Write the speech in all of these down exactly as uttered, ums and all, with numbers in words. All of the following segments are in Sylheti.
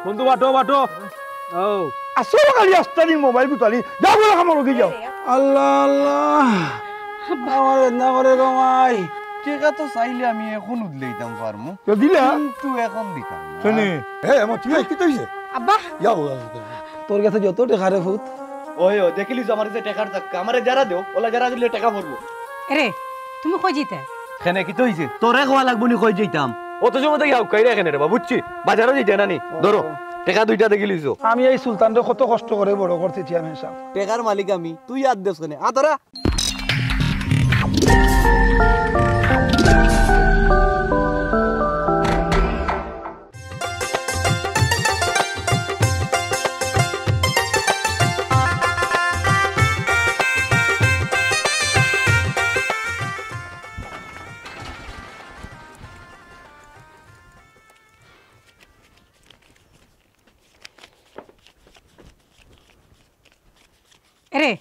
বন্ধু, বাটো, বাটো। ও। আসলে খালি আস্তা দিন মোবাইল গুতালি। যাও, বলো, আমার ওকে যাও। আল্লাহ, আল্লাহ। আমার বেদনা করে গো মাই। টেকা তো চাইলে আমি এখন উদলাইতাম পারমু। তো দিলা? কিন্তু এখন দিতাম না। শুনি। এ, আমার ঠিক আছে, কিতা অইছে? আব্বা। যাও, যাও, যাও। তোর গেছে যত টেকা রে ফুত। ওই, ও, দেখিলিছো আমার গেছে টেকার ধাক্কা। আমারে যারা দেও, ওলা যারা দিলে টেকা পড়বো। এরে, তুমি কই যাইতে? কেনে, কিতা অইছে? তোরে কওয়া লাগবো নি কই যাইতাম? অত সময় থাকি হাউকাইরা কেনে রে বা, বুঝছি? বাজারো যাইতে না নি? ধরো, টেকা দুইটা দেখিলিছো। আমি এই সুলতানরে কত কষ্ট করে বড় করছি চেয়ারম্যান সাব। টেকার মালিক আমি, তুই আত দেস কেনে? আ, ধরা। এরে,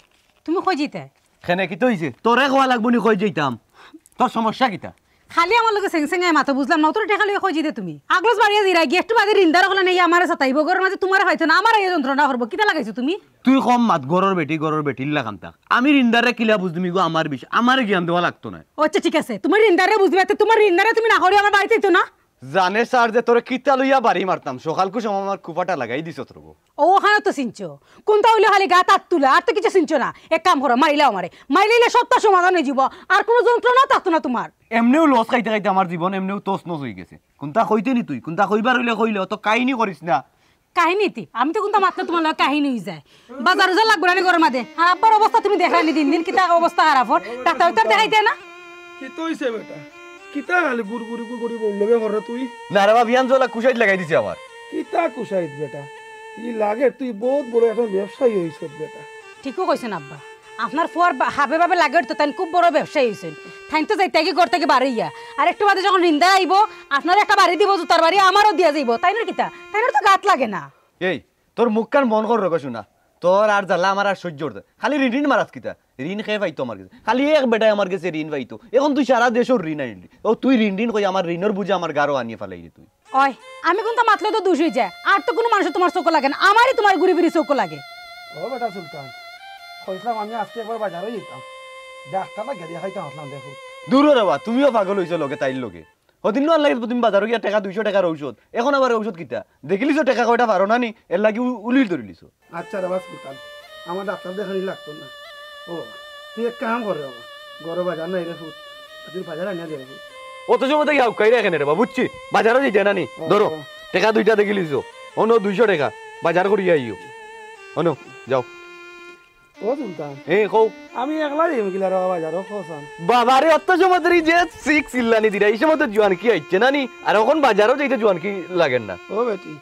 তুমি কই যাইতে? কেনে, কিতা অইছে? তোরে কওয়া লাগবো নি কই যাইতাম? তোর সমস্যা কিতা? খালি আমার লগে সেং সেং আয় মাতো, বুঝলাম না। অত টেকা লইয়া কই যাইতে তুমি? আগলস বাড়িয়া জিরাই গিয়া একটু বাদে রিন্দার অকলে নেই আমারে সাতাইবো, ঘরর মাঝে তোমারে পাইতো না, আমার আইয়া যন্ত্রণা করবো, কিতা লাগাইছো তুমি? তুই কম মাত, ঘরর বেটি, ঘরর বেটির লাখান থাক। আমি রিন্দারে কিলা বুঝ দিমি গো, আমার বিষ, আমারে জ্ঞান দেওয়া লাগতো না। ও আচ্ছা, ঠিক আছে, তুমি রিন্দারে বুঝ দিবা, তে তোমার রিন্দারে তুমি না করিও আমার বাড়িত আইতো না। জানে স্যার যে তোরে কিতা লইয়া বাড়ি মারতাম, সকাল কুসুম আমার কুপাটা লাগাই দিছত রবো। ও, ওখানে তো চিনছো। কোনটা অইলো খালি গাত আত তুলা, আর তো কিছু চিনছো না। এক কাম করো, মারিলাও আমারে। মারিলে সবটা সমাধান অই যিবো। আর কোনো যন্ত্রণা থাকতো না তোমার। এমনেউ লস খাইতে খাইতে আমার জীবন এমনেউ তছনছ অই গেছে। কোনটা কইতে নি তুই? কোনটা কইবার অইলে কইলে, অত কাহিনী করিস না। কাহিনী তি? আমি তো কোনটা মাতলে তোমার লগে কাহিনী অই যায়। বাজার উজার লাগবো না নি ঘরর মাঝে। আর আব্বার অবস্থা তুমি দেখরায় নি দিন দিন, কিতা অবস্থা খারাপ অর। ডাক্তার উক্তার দেখাইতে না? কিতা অইছে বেটা? কিতা খালি গুড়গুড়ি গুড়গুড়ি বউর লগে কররে তুই? না রে বা, বিয়ান জলা কুশাইত লাগাই দিছে আবার। কিতা কুশাইত বেটা? ই লাগের তুই বউত বড় একজন ব্যবসায়ী অইছত বেটা। ঠিকউ কইছইন আব্বা, আপনার ফুয়ার বা-, হাবে ভাবে লাগের তো তাইন খুব বড় ব্যবসায়ী অইছইন। তাইন তো যাইতে আগে ঘর থাকি বারইয়া, আর একটু বাদে যখন রিন্দা আইবো, আপনারে একটা বাড়ি দিবো, জুতার বাড়ি আমারেও দিয়া যাইবো। তাইনর কিতা? তাইনর তো গাত লাগে না। এই, তোর মুখখান বন্ধ কর রে বা শুনা। তোর আর জ্বালা আমার আর সইজ্য অর না। খালি ঋণ ঋণ মারাস কিতা? ঋণ কে পাইতো আমার গেছে? খালি এক বেটায় আমার গেছে ঋণ পাইতো। এখন তুই সারা দেশর ঋণ আনিলি। ও তুই ঋণ ঋণ কই আমার ঋণর বুঝা আমার গারো আনিয়া ফালাইলি তুই। ওই, আমি কোনটা মাতলে তো দুষ অই যায়। আর তো কোনো মানুষে তোমার চউখো লাগে না, আমারই তোমার ঘুরি ফিরি চউখো লাগে। ও বেটা সুলতান, কইছলাম আমি আজকে একবার বাজারো যাইতাম, ডাক্তার না গেদিয়া খাইতাম আসলাম দেখো। দূর রে বা, তুমিও পাগল অইছো লগে তাইর লগে। হদিন নো আল্লাহ তুমি বাজারো গিয়া টেকা দুইশো টেকার ঔষধ, এখন আবার ঔষধ কিতা? দেখিলিছো টেকা কয়টা পারো না নি, এর লাগি উ-, উলিল ধরিলিছো। আচ্ছা রে বা সুলতান, আমার ডাক্তার দেখানি লাগতো না। ও, তুই এক কাম কর রে বাবা, ঘরো বাজার নাই রে ফুত, তুই বাজার আনিয়া দে রে ফুত। অত সময় থাকি হাউকাইরা কেনে রে বা, বুঝছি? বাজারো যাইতে না নি? ও। ধরো, টেকা দুইটা দেখিলিছো, অনো দুইশো টেকা, বাজার করিয়া আইও। অনো, যাও। ও সুলতান। এ, কও। আমি একলা যাইমু কিলা রে বাবা, বাজারো কওছান। বাবা রে, অত সময় ধরি যে সিক চিল্লানি দিরা, ই সময় তো জোয়ানকি আইছে না নি? আর এখন বাজারো যাইতে জোয়ানকি লাগের না। ও বেটি।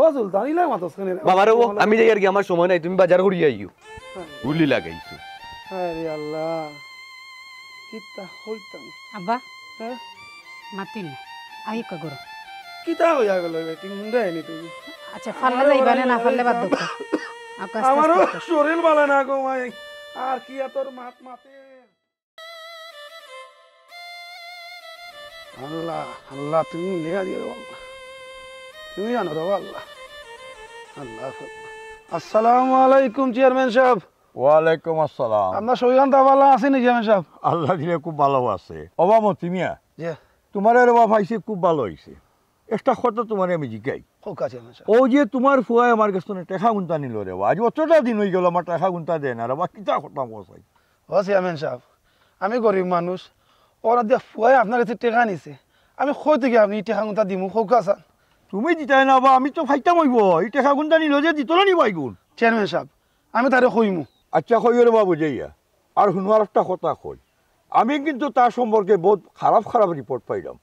ও সুলতান, ইলা মাতস কেনে রে? বাবা রে, ও, আমি যাইয়ার গি, আমার সময় নাই, তুমি বাজার করিয়া আইও। হ্যাঁ। গুলি লাগাইছো। আরে আল্লাহ। কিতা কইতাম? আব্বা। হ্যাঁ? মাতিন না। আই কা করো। কিতা কইয়া গেল বেটি? মুন্ডা আনি তুমি। আচ্ছা, পারলে যাইবা নে, না পারলে বাদ দেও। আস্তে আস্তে আমারও শরীর ভালা না গো মাই। আর কিতা তোর মাত মাতে। আল্লাহ, আল্লাহ, তুমি মিলিয়া দিও রে আল্লাহ। তুমি জানো রে আল্লাহ। আল্লাহ। আসসালামু আলাইকুম চেয়ারম্যান সাব। ওয়ালাইকুম আসসালাম। আপনার শরীর খান ভালা আছে নি চেয়ারম্যান সাব? আল্লাহ দিলে খুব ভালা আছে। ও বা মতি মিয়া, জি। তোমারে রে বা পাইছি, খুব ভালা অইছে। একটা কথা তোমারে আমি জিগাই। কউক্কা চেয়ারম্যান সাব। অউ যে তোমার ফুয়ায় আমার গেছ থনে টেকা গুনতা নিলো রে বা, আইজ অতটা দিন অইগেল আমার টেকা গুনতা দেয় না রে বা, কিতা কথা কও চাই? ও চেয়ারম্যান সাব, আমি গরিব মানুষ, অউ যে ফুয়ায় আপনার গেছে টেকা নিছে, আমি কই থাকি আমি ই টেকা গুনতা দিমু, কউক্কা চাইন? তুমি দিতায় না বা, আমি তো পাইতাম অইবো, ই টেকা গুনতা নিলো যে দিতো না নি বা ইগুন? চেয়ারম্যান সাব, আমি তারে কইমু। আচ্ছা, কইও রে বা বুঝাইয়া। আর হুনো, আর একটা কথা কই, আমি কিন্তু তার সম্পর্কে বউত খারাপ খারাপ রিপোর্ট পাইলাম।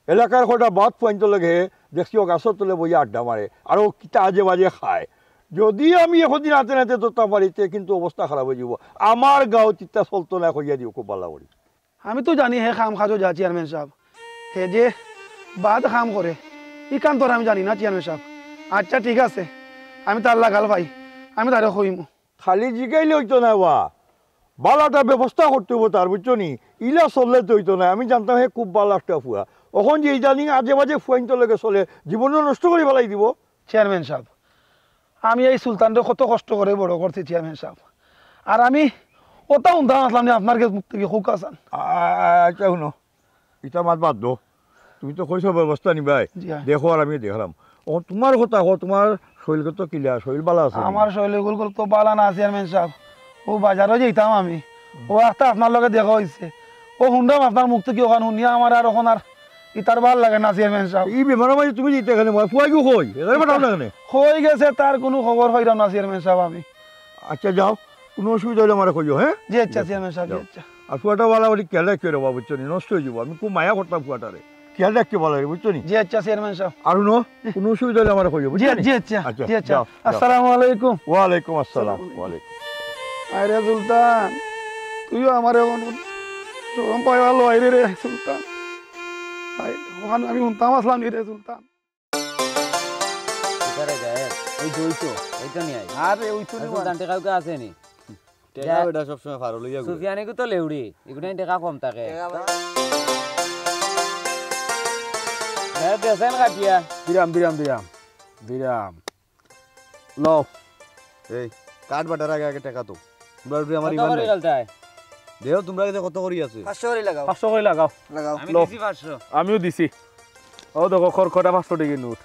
এলাকার কয়টা বাদ ফুয়াইন্তর লগে দেখছি অউ গাছর তলে বইয়া আড্ডা মারে, আর অউ কিতা আজে বাজে খায়। যদি আমি একদিন আতে নাতে ধরতাম পারি, তে কিন্তু অবস্থা খারাপ অইযিবো। আমার গাঁওত ইতা চলতো নায়, কইয়া দিও খুব ভালা করি। আমি তো জানি হে কাম কাজো যায় চেয়ারম্যান সাব, হে যে বাদ কাম করে, ইখান তো আর আমি জানি না চেয়ারম্যান সাব। আচ্ছা ঠিক আছে, আমি তার লাগাল পাই, আমি তারে কইমু। খালি জিগাইলে অইতো নায় বা, ভালা একটা ব্যবস্থা করতে অইবো তার, বুঝছো নি? ইলা চললে তো অইতো নায়। আমি জানতাম হে খুব ভালা একটা ফুয়া, অখন যে ইদানিং আজে বাজে ফুয়াইন্তর লগে চলে, জীবন নষ্ট করি ফালাই দিবো। চেয়ারম্যান সাব, আমি এই সুলতানরে কত কষ্ট করি বড় করছি চেয়ারম্যান সাব। আর আমি অতা হুনতাম আছলাম নি আপনার গেছে মুখ থাকি, কউক্কা চাইন। আ-, আ-, আচ্ছা হুনো, ইতা মাত বাদ দেও। তুমি তো কইছো ব্যবস্থা নিবায়। জি, অয়। দেখো আর আমি দেখরাম। অখন তুমার কথা কও, তুমার শরীল তো কিলা, শরীল ভালা আছে নি? আমার শরীল তো ভালা না চেয়ারম্যান সাব। অউ বাজারো যাইতাম আমি। অউ একটা আপনার লগে দেখা অইছে। অউ হুনরাম আপনার মুখ থাকি অখান হুনিয়া আমার আর অখন আর ইতার ভালা লাগে না চেয়ারম্যান সাব। ই বেমারর মাঝে তুমি যাইতায় কেনে? ফুয়াইগু কই? এখানে পাঠাও না কেনে? কই গেছে তার কুনু খবর পাইরাম না চেয়ারম্যান সাব আমি। আচ্ছা যাও, কুনু অসুবিধা অইলে আমারে কইও, হ্যাঁ? জি আচ্ছা চেয়ারম্যান সাব, জি আচ্ছা। আর ফুয়াটা ভালা করি খেয়াল রাখিও রে বাবা, বুঝছো নি? নষ্ট অইযিবো। আমি খুব মায়া করতাম ফুয়াটারে। খেয়াল রাখিও ভালা করি, বুঝছো নি? জি আচ্ছা চেয়ারম্যান সাব। আর হুনো, কুনু অসুবিধা অইলে আমারে কইও, জি বুঝছো নি? জি আচ্ছা, আচ্ছা, জি আচ্ছা। যাও, যাও। আসসালামু আলাইকুম। ওয়ালাইকুম আসসালাম। আসসালামু আলাইকুম। ওয়ালাইকুম। আরে সুলতান, তুইও আমারে অখন শরম পাইবার লইরে রে সুলতান। আয়, অখান আমি হুনতাম আছলাম নি রে সুলতান। কোথায় যায়? ওই যে ওই তো, ওই তো নিয়ে আয়। আরে ওই তো আরে নিয়ে আয়। সুলতান, টেকা উকা আছে নি? টেকা বেটা সবসময় ফারো লইয়া ঘুরে। সুফিয়ান ইগু তো লেউড়ি, ইগুটাই টেকা কম থাকে। টেকা ভাই। হ্যাঁ, দেছেন কাটিয়া। Dirham, dirham, dirham. দিরাম। লও। এই, কাঠ বাটার আগে আগে টেকা তো। তুমরার উপরে আমার কত ইমান করি নাই। গেলতায়? দেও, তুমরার গেছে কত করি আছে? পাঁচশো করি লাগাও। পাঁচশো করি লাগাও। লাগাও। আমি লও। দিছি পাঁচশো। আমিও দিছি। অউ দেখো, খরখটা পাঁচশো টেকার নোট।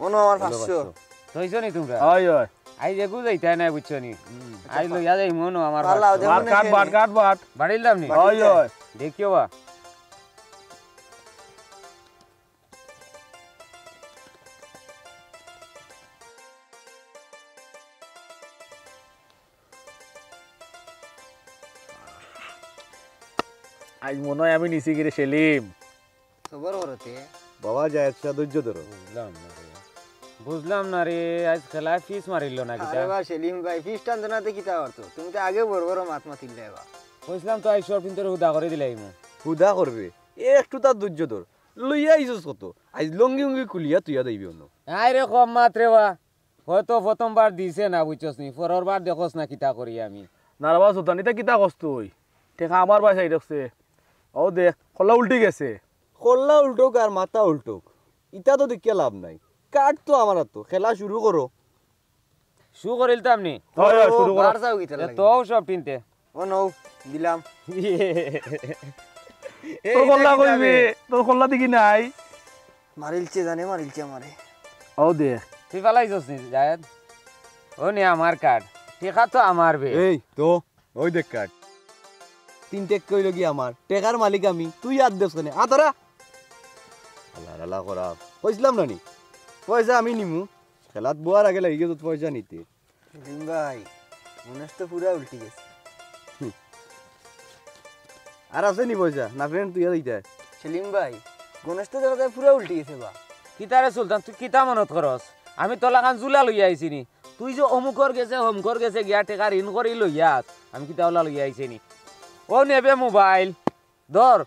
অনো আমার অনো পাঁচশো। পাঁচশো। থইছো নি তুমরা? অয়, অয়। আইজ এগু যাইতায় নায়, বুঝছো নি? হুম। আইজ লইয়া যাইমু অনো আমার পালাও, পাঁচশো। দেখো আর না কাঠ কেনে। বাট, কাঠ বাট। বাড়ির দাম নি? বাড়ির অয়, দাম। অয়। দেখিও বা। আইজ মনো অয় আমি নিছি গিরে সেলিম। সবর করো তে। বাবা জায়েদ শাহ, ধৈর্য ধরো। বুঝলাম না রে। বুঝলাম না রে, আইজ খেলায় ফিস মারিল না কিতা? আরে বা সেলিম ভাই, ফিস টানতো না তে কিতা করতো? তুমি তো আগে বড় বড় মাত মাতিলে বা। কইছিলাম তো আইজ সব কিন্তু হুদা করি দিলাইমু। হুদা করবে? এ একটু তার ধৈর্য ধর। লইয়া আইছস কত? আইজ লুঙ্গি উঙ্গি খুলিয়া তুইয়া যাইবি অনো। আয় রে কম মাত রে বা। হয়তো প্রথমবার দিছে না, বুঝছস নি? পরর বার দেখস না কিতা করি আমি। না রে বা সুলতান, ইতা কিতা কস তুই? টেকা আমার বায় চাই রাখছে। অউ দেখ, কল্লা উল্টি গেছে। কল্লা উল্টুক আর মাথা উল্টুক, ইতা তো দেখিয়া লাভ নাই। কার্ড তো আমার আতো, খেলা শুরু করো। শু করিলতাম নি? অয়, অয়, শুরু করো। বার যাও কিতা এ লাগে? তো সব টিনতে। অনো, দিলাম। এই তোর কল্লা দেখি কইবে, যাবে। তোর কল্লা দেখি নাই। মারিলছে জানে, মারিলছে আমারে। অউ দেখ। তুই ফালাইছস নি, জায়েদ? অউ নে আমার কার্ড। টেকা তো আমার বে। এই তো, অউ দেখ কার্ড। তিন টেক কইলো কি আমার? টেকার মালিক আমি, তুই আর দেস কেনে? আ, ধরা। আল্লাহ, আল্লাহ করা। কইছিলাম না নি? পয়সা আমি নিমু। খেলাত বওয়ার আগে লাগি গেছত পয়সা নিতে। সেলিম ভাই, গণেশ তো পুরা উল্টি গেছে। হুম। আর আছে নি পয়সা? না ফ্রেন্ড তুই আর ইটা। সেলিম ভাই, গণেশ তো দেখা যায় পুরা উল্টি গেছে বা। কিতা রে সুলতান, তুই কিতা মনত করস? আমি তোর লাখান জুলা লইয়া আইছি নি। তুই যে অমুকর গেছে, হমুকর গেছে গিয়া টেকা ঋণ করি লইয়াস। আমি কিতা ওলা লইয়া আইছি নি? অউ নে বে মোবাইল। ধর।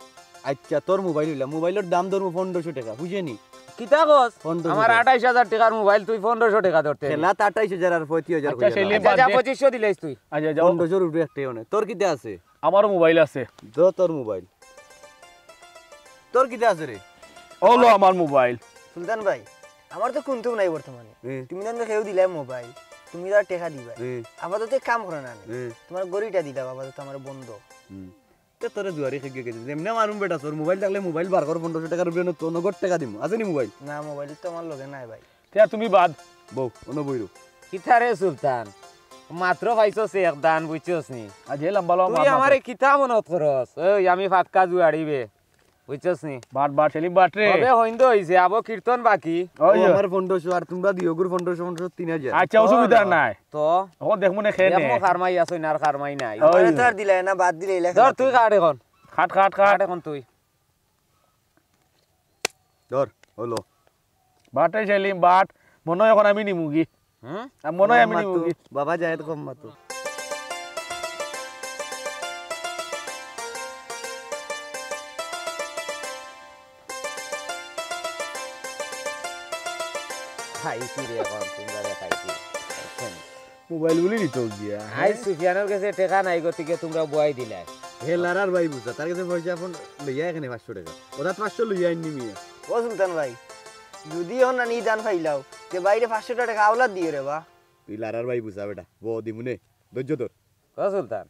আচ্ছা, তোর মোবাইল অইলা, মোবাইলর দাম ধরমু পনেরোশো টেকা, বুঝে নি? কিতা কস? পনেরোশো আমার টেকা। আঠাইশ হাজার টেকার মোবাইল, তুই পনেরোশো টেকা ধরতে নি? খেলাত আঠাইশ হাজার আর পঁয়ত্রিশ হাজার আচ্ছা, কইয়া সেলিম, আচ্ছা, বাদ যা, দে। পঁচিশশো দিলাইস তুই। আচ্ছা, যাও। পনেরোশোর উপরে একটাই অনে। তোর কিতা আছে? আমারও মোবাইল আছে। দে তোর মোবাইল। তোর কিতা আছে রে? অউ লো আমার মোবাইল। সুলতান ভাই, আমার তো কুন্তুক নাই বর্তমানে। হুম। তুমি জানো কেউ দিলায় মোবাইল, তুমি তার টেকা দিবায়। হুম। আপাতত এক কাম করো না নি। হুম। তোমার ঘড়িটা দিলাও আপাতত আমার বন্ধ। হুম। তে তোরে জুয়ারি খেগে গেছে। যেমনে মারুম বেটা, তোর মোবাইল থাকলে মোবাইল বার কর, পনেরোশো টেকার উপরে নো-, তো নগদ টেকা দিমু। আছে নি মোবাইল? না, মোবাইল তো আমার লগে নাই ভাই। তে তুমি বাদ। বউ, অনো বইরো। কিতা রে সুলতান? মাত্র পাইছস এক দান, বুঝছস নি? আজ হে লম্বা লম্বা তুই মাত আমারে মাতো। কিতা মনত করস? ওই আমি ফাতকা জুয়াড়ি বে। বুঝছস নি? বাট, বাট, সেলিম বাট রে। তবে হইন্দ হইছে, আবো কীর্তন বাকি। ওই ও যে। আমার পনেরোশো আর তোমরা দিও গুর পনেরোশো, পনেরোশো, তিন হাজার। আচ্ছা, অসুবিধা নাই। তো? অখন দেখমু নে খে নে। দেখমু খারমাই আছইন আর খারমাই নাই। ওই। আমারে তো আর দিলাই না, বাদ দিলে ইলা ধর, খেলা তুই তো। কাট অখন। কাট, কাট, কাট। কাট অখন তুই। ধর, অইলো। বাটে সেলিম, বাট। মনো অয় অখন আমি নিমুগি। হুম? আ, মনো অয় আমি কম মাতো। নিমুগি। বাবা জায়েদ কম মাতো। খাইছি রে অখন, তোমরা রে খাইছি। মোবাইল বুলি নিতো গিয়া, আই হ্যাঁ? সুফিয়ানর গেছে টেকা নাই, গতিকে তোমরা বুয়াই দিলায়। হে লারার ভাই বুঝা, তার গেছে পয়সা অখন লইয়া এখানে পাঁচশো টেকা। ওরা পাঁচশো লইয়া আইনি মিয়া। ও সুলতান ভাই, যদি অখন নানি ই দান পাইলাও, তে বাইরে পাঁচশো টেকা আওলাত দিও রে বা। তুই লারার ভাই বুঝা বেটা, বউ দিমুনে, ধৈর্য ধর। ও সুলতান,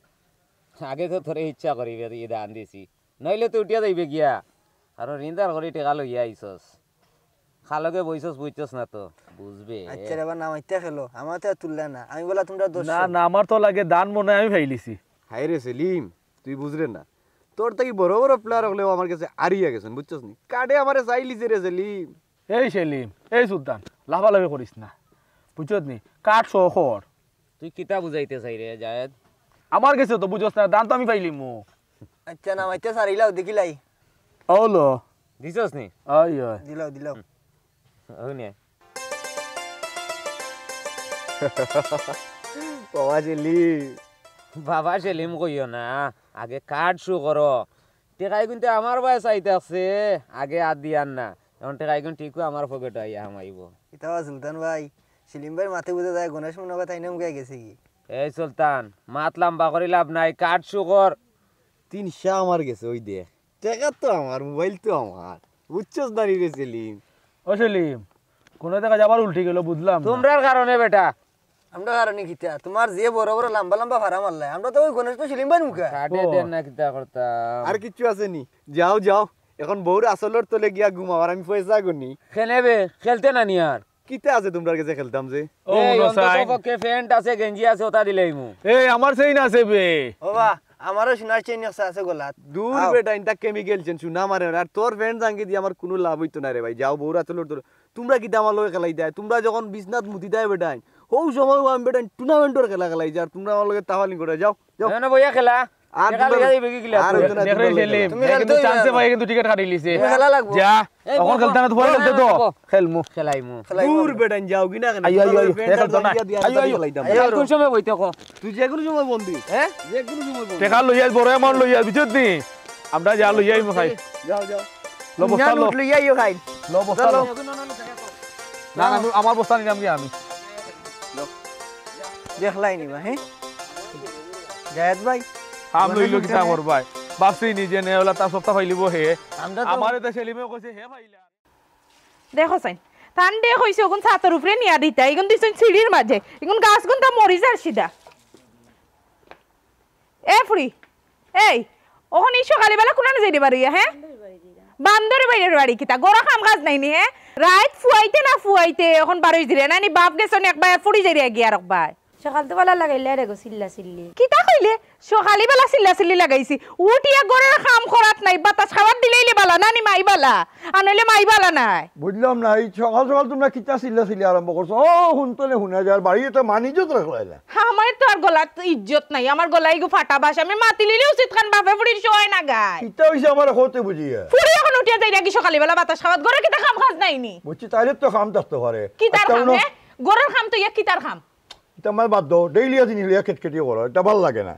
আগে তো তোরে ইচ্ছা করি ই দান দিছি, নইলে তো উঠিয়া যাইবে গিয়া। আর রিন্দার করি টেকা লইয়া আইছস, খালকে বইছস, বুঝছস না তো, বুঝবে। আচ্ছা রে বা, নামাইতে খেলো, আমার তো আর তুললা না, আমি বলা তোমরা দোষ। না না, আমার তো লাগে দান মনে হয় আমি ফাইলিছি। হায় রে সেলিম, তুই বুঝরে না, তোর থাকি বড় বড় প্লেয়ার হকলেও আমার গেছে আরিয়া গেছইন, বুঝছস নি? কার্ডে আমারে চাইলিছে রে সেলিম। এই সেলিম, এই সুলতান, লাফালাফি করিস না, বুঝছস নি? কার্ড শো কর। তুই কিতা বুঝাইতে চাইরে জায়েদ? আমার গেছে তো বুঝছস না, দান তো আমি পাইলিমু। আচ্ছা, নামাইতে সারিলাও, দেখিলাই। ওলো। দিছস নি? ওই, ওই। দিলাও, দিলাও। ওই নে। বাবা সেলিম। বাবা সেলিম কইও না, আগে কার্ড শো করো। টেকাই কিন্তু আমার বায় চাই থাকছে, আগে আর দিয়ার না। এখন টেকাই কিন্তু ঠিকও আমার পকেটো আইয়া হামাইবো। ইতা বা সুলতান ভাই, সেলিম ভাইর মাতে বুঝা যায় গণেশ মনে কথা ইনে মুখে গেছে কি? এই সুলতান, মাত লাম্বা করি লাভ নাই, কার্ড শো কর। তিন শা আমার গেছে, ওই দেখ। টেকা তো আমার, মোবাইল তো আমার। বুঝছস না রে সেলিম? ও সেলিম, কোন জায়গা যাবার উল্টে গেল বুঝলাম না। তোমরার কারণে বেটা। আমরার কারণে কিতা? তোমার যে বড় বড় লম্বা লম্বা ফাড়া মারলায়, আমরা তো ওই গণেশ তো সেলিম ভাইর মুখে। কার্ডে ও। দেন না কিতা করতাম? আর কিচ্ছু আছে নি? যাও, যাও। এখন বউর আসলর তলে গিয়া ঘুমাও, আর আমি পয়সা গুনি। খেলে বে, খেলতে না নি আর। কিতা আছে তোমরার গেছে খেলতাম যে? ও, এই, মনো অন্তত চাই। পক্ষে প্যান্ট আছে, গেঞ্জি আছে, ওটা দিলেই মু। এই, আমার চেইন আছে বে। ও বা, আমারও সোনার চেইন আছে, আছে গলাত। দূর আও। বেটা, ইনতা কেমিক্যাল চেইন, সোনা মারে না। আর তোর প্যান্ট জাঙ্গি দিয়া আমার কুনু লাভ অইতো না রে ভাই। যাও, বউর আসলর তলে। তোমরা কিতা আমার লগে খেলাইতায়? তোমরা যখন বিছনাত মুতিতায় বেটাইন, হউ সময় আমি বেটাইন টুর্নামেন্টর খেলা খেলাইছি, আর তোমরা আমার লগে তাফালিং করো, যাও, যাও। না, না, বইয়া খেলা। আর টেকা তোমরা লইয়া যাইবে কি খেলা? আর অইতো না, দেখরে তোমরা সেলিম, খেলা। তুমি এ কিন্তু খেলতে হইবে। চান্সে পাই কিন্তু টিকিট কাটিলিছে। তুমি খেলা লাগবো। যা, এই এখন বল, খেলতে না, তোমার বল, খেলতে তো। বল। খেলমু। খেলাইমু। খেলাইমু। দূর বেটাইন যাও কি না কেন? আইও, আইও, তোমরা আইও, বেটার খেলতো না। জাঙ্গিয়া দিয়া আইও, আইও। খেলাইতাম। আইও, কোন সময় বইতে কো? তুই যে কোনো সময় বন্ধু। হ্যাঁ? যে কোনো সময় বন্ধু। টেকা লইয়া আইস, বড় অ্যামাউন্ট লইয়া আইস, বুঝছত নি? আমরা যা লইয়া আইমু খাই। যাও, যাও। লো বস্তা না, লো। লুট লইয়া আইও খাই। লো বস্তা লো। চলো। না, না, আমি আমার বস্তা নিলাম কি আমি। দেখলাই নিবা, হ্যাঁ? জায়েদ ভাই, কাম লইলো কিতা করবায়? ভাবছি নিজে নে, ওলা তার সপ্তাহ পাইলিব হে। আমরা তো আমারে তো সেলিমে কইছে হে পাইলা। দেখো চাইন, তানরে কইছে অগুন ছাতর উপরে নিয়া দিতা, ইগুন দিছইন সিঁড়ির মাঝে, ইগুন গাছগুন তা মরি যার সিধা। এ ফুড়ি, এই, অখন ই সকালবেলা কুনানো যাইরে বারইয়া, হ্যাঁ? বান্দরে বাইরের বাড়ি কিতা? ঘরো কাম কাজ নাই নি, হ্যাঁ? রাইত ফুয়াইতে না ফুয়াইতে অখন বারই দিরে না নি, বাপ গেছইন একবায়, ফুড়ি যাইরে গিয়া আরকবায়। সকাল তো বালা লাগাইলে রে গো, চিল্লা চিল্লি। কিতা কইলে? সকালবেলা চিল্লা চিল্লি লাগাইছি। উঠিয়া ঘরর কাম করাত নাই, বাতাস খাওয়াত দিলাইলে বালা, না নি মাই বালা? আর নাইলে মাই বালা নায়। বুঝলাম না, এই সকাল সকাল তোমরা কিতা চিল্লা চিল্লি আরম্ভ করছো? ও, হুনতো নে হুনা যার, বাড়ি এটা মান ইজ্জত রাখলায় না। আমার তো আর গলাত ইজ্জত নাই, আমার গলা ইগু ফাটা বাঁশ, আমি মাতিলিলে উচিত খান বাপে ফুড়ির সয় না গায়। কিতা অইছে আমার হতে বুঝিয়া? ফুড়ি অখন উঠিয়া যাইরা কি সকালবেলা বাতাস খাওয়াত, ঘরো কিতা কাম কাজ নাই নি? বুঝছি, তাইলে তো কাম থাকতে পারে। কিতার আচ্ছা, কাম, হুনো। হ্যাঁ? ঘরর কাম তো ইয়া কিতার কাম? ইতা আমার বাদ দাও, ডেইলি আজি নিলিয়া কেটকেটিও করো, এটা ভালা লাগে না।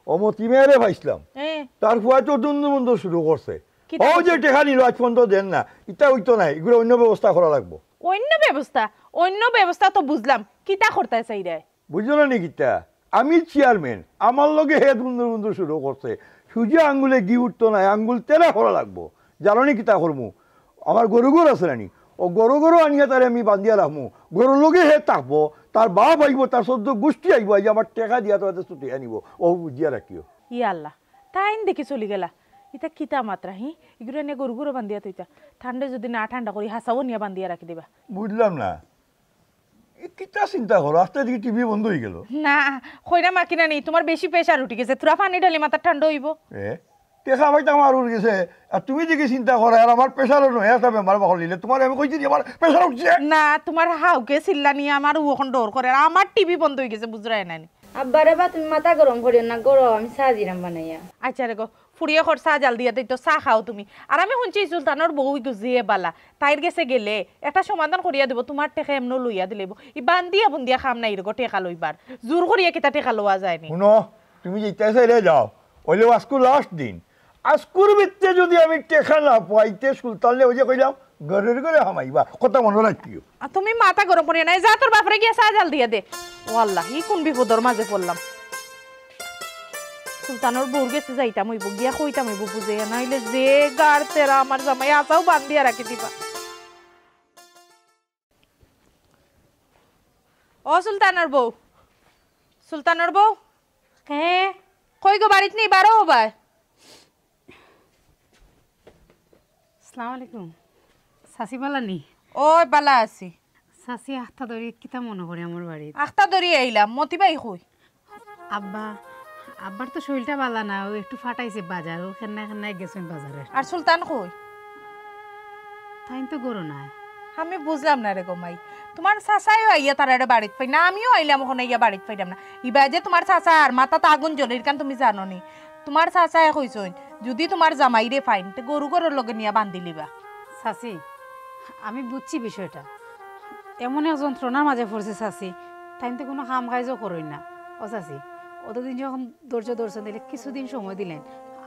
ও মতি মেয়েরে পাইছলাম, হ্যাঁ। তার ফুয়ায় তো দুন্দু মুন্দু শুরু করছে। কিতা ও যে করছে? টেকা নিল আজ পর্যন্ত দেন না, ইতা অইতো নায়, ইগুলা অইন্য ব্যবস্থা করা লাগবো। অইন্য ব্যবস্থা? অইন্য ব্যবস্থা তো বুঝলাম, কিতা করতায় চাইরায়? বুঝছো না নি কিতা? আমি চেয়ারম্যান, আমার লগে হে দুন্দু মুন্দু শুরু করছে। সুজা আঙ্গুলে ঘি উঠতো নায়, আঙ্গুল তেরা করা লাগবো। জানো নি কিতা করমু? আমার গরু ঘর আছে না নি? ও গরু ঘর আনিয়া তারে আমি বান্ধিয়া রাখমু। ঘরর লগে হে থাকবো, তার বাপ আইবো, তার চৌদ্দ গুষ্টি আইবো, আইয়া আমার টেকা দিয়া তারে ছুটি আনিবো। ও বুঝিয়া রাখিও। ইয়া আল্লাহ, তাইন দেখি চলি গেলা। ইতা কিতা মাতরা, হি? ইগুরে নিয়া গরু ঘর বান্ধিয়া থইতা। ঠান্ডা যদি না ঠান্ডা করি, হাছাও নিয়া বান্ধিয়া রাখি দিবা। বুঝলাম না। এ কিতা চিন্তা করো? আস্তে দেখি টিভি বন্ধ অই গেল। না, কইরা মাকি না নি, তোমার বেশি প্রেশার উঠি গেছে। থুড়া পানি ঢালি মাথা ঠান্ডা অইবো। এ, টেকা পাইতাম আর উঠি গেছে। আর তুমি দেখি চিন্তা করো, আর আমার প্রেশারও নয়, একটা বেমার বাহর দিলে। তোমার আমি কইছি যে আমার প্রেশার উঠছে। না, তোমার হাউকে চিল্লানি আমার অখন ডর করে। আর আমার টিভি বন্ধ অই গেছে, বুঝরায় না নি। আব্বারে বা তুমি মাথা গরম করিও না, গরম আমি চা দিরাম বানাইয়া। আচ্ছা রে গো, ফুড়িয়ে কর চা জাল দিয়া দেই তো, চা খাও তুমি। আর আমি হুনছি সুলতানর বউ ইগু যে বালা, তাইর গেছে গেলে একটা সমাধান করিয়া দিবো, তোমার টেকা এমনেও লইয়া দিলাইবো। ই বান্দিয়া বুন্দিয়া কাম নাই রে গো, টেকা লইবার। জোর করিয়া কিতা টেকা লওয়া যায় নি? হুনো, তুমি যেতা চাইলে যাও, অইলেও আজকু লাস্ট দিন। আজকুর ভিতরে যদি আমি টেকা না পাই, তে সুলতানরে ওই যে কইলাম, ঘরর ঘরে হামাইবা, কথা মনো রাখিও। আর তুমি মাথা গরম করিও না, যা তোর বাপরে গিয়া চা জাল দিয়া দে। ও আল্লাহ, ই কোন বিপদর মাঝে পড়লাম। সুলতানর বউর গেছে যাইতাম অইবো, গিয়া কইতাম অইবো বুঝাইয়া, নাইলে যে গার তেরা আমার জামাই আছাও বান্ধিয়া রাখি দিবা। ও সুলতানর বউ, সুলতানর বউ, কে? কই গো, বাড়িত নি? বারো হবায়। আসসালামু আলাইকুম। চাচি বালা নি? ওই বালা আছি। চাচি, আখতা ধরি কিতা মনো করি আমার বাড়িত? আখতা ধরি আইলাম, মতি ভাই কই? আব্বা, আব্বার তো শরীরটা বালা না, ও একটু ফাটাইছে বাজার, ও কেন্না কেন্না গেছেন বাজারে। আর সুলতান কই? তাইন তো ঘরো নাই। আমি বুঝলাম না রে গো মাই, তোমার চাচাইও আইয়া তারারে বাড়িত পাই না, আমিও আইলাম ওখানে ইয়া বাড়িত পাইলাম না। ইবা যে তোমার চাচা আর মাথাত আগুন জ্বলে, ইখান তুমি জানো নি? তোমার চাচায় কইছইন, যদি তোমার জামাইরে পাইন, তে গরু ঘরর লগে নিয়া বান্ধিলিবা। চাচি, আমি বুঝছি বিষয়টা। এমন এক যন্ত্রণার মাঝে পড়ছে চাচি, তাইন তো কোনো কাম কাজও করইন না। ও চাচি, অতদিন যখন ধৈর্য ধরছইন, তাইলে কিছুদিন সময় দিলাইন।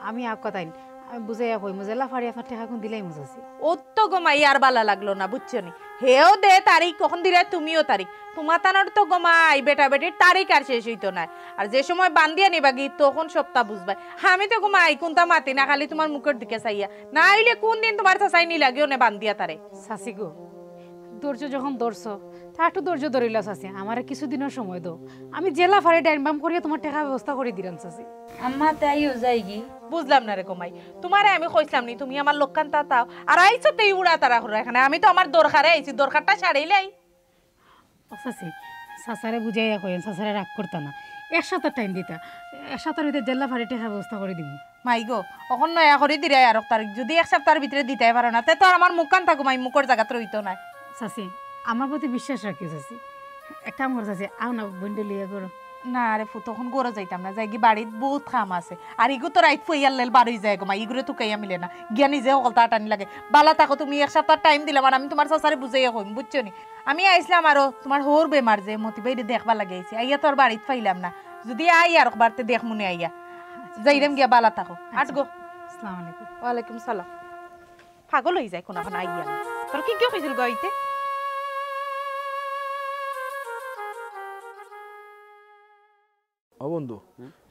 আমি আউক্কা তাইন, আমি বুঝাইয়া কইমু, যেলা পারি আপনার টেকা কুন দিলাইমু চাচি। ও তো গো মাই আর বালা লাগলো না, বুঝছো নি? হেও দে তারিখ, কখন দিলে তুমিও তারিখ। তোমার তানোর তো গো মাই বেটা বেটির তারিখ আর শেষ হইতো না। আর যে সময় বান্ধিয়া নিবাগি, তখন সবটা বুঝবায়। আমি তো গো মাই কুনতা মাতি না, খালি তোমার মুখর দিকে চাইয়া। না আইলে কোন দিন তোমার চাচাই নি লাগিও নে বান্ধিয়া তারে। চাচি গো, ধৈর্য যখন ধরছো, তা একটু ধৈর্য ধরিলা চাচি, আমারে কিছুদিনর সময় দাও। আমি যেলা পারি ডাইন বাম করিয়া তোমার টেকা ব্যবস্থা করি দিলাম চাচি। আম্মা, তাইও যাইগি? বুঝলাম না রে গো মাই, তোমারে আমি কইছিলাম নি তুমি আমার লগে কান্তা তাও, আর আইছো তেই উড়া তারা করে এখানে। আমি তো আমার দরকারে আইছি, দরকারটা সারাইলাই। ও চাচি, চাচারে বুঝাইয়া কইন, চাচারে রাগ করতা না, এক সপ্তাহ টাইম দিতা, এক সপ্তাহর ভিতরে যেলা পারি টেকা ব্যবস্থা করি দিমু। মাই গো, অখন নয়া করি দিরায় আর এক তারিখ, যদি এক সপ্তাহর ভিতরে দিতায় পারো না, তে তো আর আমার মুখখান থাকো মাই, মুখর জাগাত রইতো না। চাচি, আমার প্রতি বিশ্বাস রাখিও চাচি। এক কাম করো চাচি, আও না বইনরে লইয়া ঘরো। না রে ফুত, অখন ঘরো যাইতাম না, যাইগি বাড়িত বহুত কাম আছে। আর ইগু তো রাইত ফুয়াইয়ার লেল বারই যায় গো মাই, ইগুরে তুকাইয়া মিলে না, গিয়া নিজে হকলতা আটানি লাগে। বালা থাকো, তুমি এক সপ্তাহ টাইম দিলাম, আর আমি তোমার চাচারে বুঝাইয়া কইম, বুঝছো নি? আমি আইছলাম আরো তোমার হউর বেমার যে মতি ভাইরে দেখবার লাগি আইছি, আইয়া তো আর বাড়িত পাইলাম না, যদি আই আর একবার তে দেখমুনে আইয়া। যাইরাম গিয়া, বালা থাকো। আট গো। আসসালামু আলাইকুম। ওয়ালাইকুম সালাম। পাগল হই যায় কোন এখন আইয়া। তোর কি কেউ কইছিল গো আইতে? ও বন্ধু,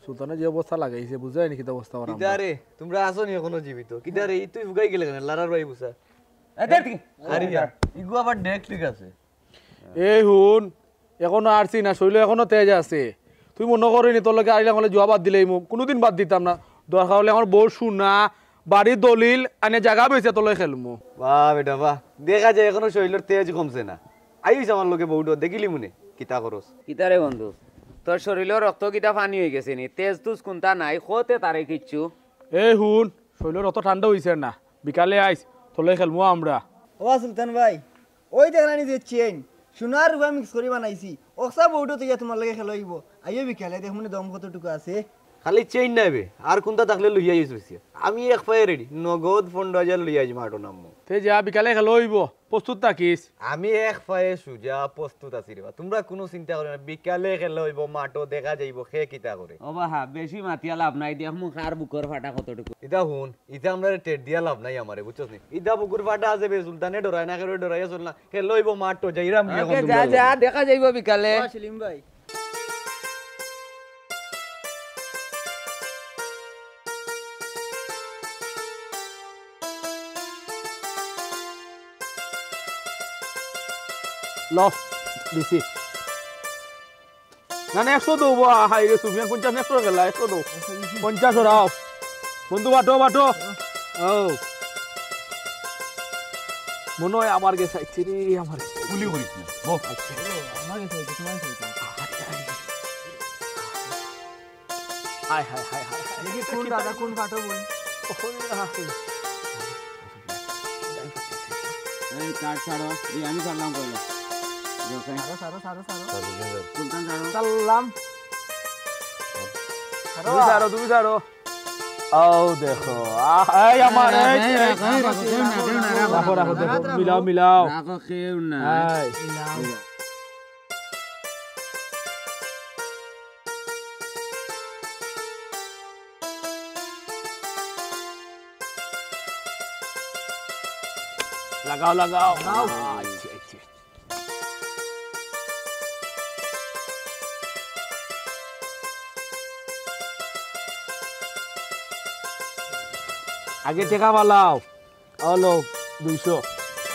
সুলতানে যে অবস্থা লাগাইছে, বুঝায় নি কিতা অবস্থা ওর আমরা? কিতা রে, তোমরা আছো নি এখনো জীবিত? কিতা রে, ই তুই ফুগাই গেলে কেনে? লারার ভাই বুঝা। এ, দেখ কি? আরে ইয়া, ইগু আবার দেখ ঠিক আছে। এই হুন, এখনো আরছি না, শরীলো এখনো তেজ আছে। তুই মনো করি নি তোর লগে আইলাম বলে জুয়া বাদ দিলেইমু, কোনোদিন বাদ দিতাম না। দরকার হলে আমার বউ সোনা, বাড়ি দলিল, আনে জাগা বেচে তোর লগে খেলমু। বাহ বেটা বাহ, দেখা যায় এখনো শরীলর তেজ কমছে না। আইস আমার লগে বউটো, দেখিলিমুনে কিতা করস। কিতা রে বন্ধু, তোর শরীলো রক্ত কিতা পানি হই গেছে নি? তেজ তুজ কুনতা নাই, কতে তারে কিচ্ছু। এই হুন, শরীলর রক্ত ঠান্ডা হইছে না, বিকালে আইস, তোর লগে খেলমু আমরা। ও সুলতান ভাই, ওই দেখলানি যে চেইন, সোনার রূপা মিক্স করি বানাইছি। অকসা বউটো তো ইয়া তোমার লগে খেলা অইবো। আইও বিকালে দেখমুনে দম কতটুকু আছে। খালি চেইন নাইবে, আর কুনতা থাকলে লইয়া আইস বেশি। আমি এক পায়ে রেডি, নগদ পনেরো হাজার লইয়া আইস মাঠো নামমু। তে যা, বিকালে খেলা অইবো, প্রস্তুত থাকিস। আমি এক পায়ে সুজা প্রস্তুত আছি রে বা। তোমরা কুনু চিন্তা করিও না, বিকালে খেলা অইবো, মাঠো দেখা যাইবো কে কিতা করে। ও বাহা, বেশি মাতিয়া লাভ নাই, দেখমু কার বুকর ফাটা কতটুকু। ইতা হুন, ইতা আমরারে টেট দিয়া লাভ নাই আমারে, বুঝছস নি? ইতা বুকুর ফাটা আছে বে, সুলতানে ডরায় না, কেউরে ডরাইয়া চল না। খেলা অইবো মাঠো, যাইরাম গিয়া ওকে, যা, যা, দেখা যাইবো বিকালে। ও সেলিম ভাই। ল, দিছি। না, না, একশো দেও বা, হায় রে, সুফিয়ান, পঞ্চাশ একশো গেলা, একশো দেও। পঞ্চাশ ওরাও। বন্ধু, বাটো, বাটো। ও। মনে হয় আমার গেছে আইছে রে, আমার গেছে। গুলি করিস না। বল। আচ্ছা। আমার গেছে আইছে, তোমার গেছে আইছে। হায়, হায়, হায়, হায়, হায়। দেখি কোন দাদা, কোন ফাটো বল। ওরে, হায়। এই, কাঠ ছাড়ো। এই, আমি ছাড়লাম পয়লা। দেখো। ছাড়ো, ছাড়ো, ছাড়ো, ছাড়ো। সুলতান ছাড়ো। ছাড়লাম। ছাড়ো। তুমি ছাড়ো, তুমি ছাড়ো। আও দেখো। আহ, এই আমার, এই, এই, এই। রাখো, রাখো, কেউ না, কেউ না, রাখো। রাখো, রাখো, দেখো। মিলাও, মিলাও। রাখো, কেউ না। এই। মিলাও। লাগাও, লাগাও। লাগাও। আচ্ছা, আচ্ছা। আগে টেকা ফালাও। হলো দুইশো।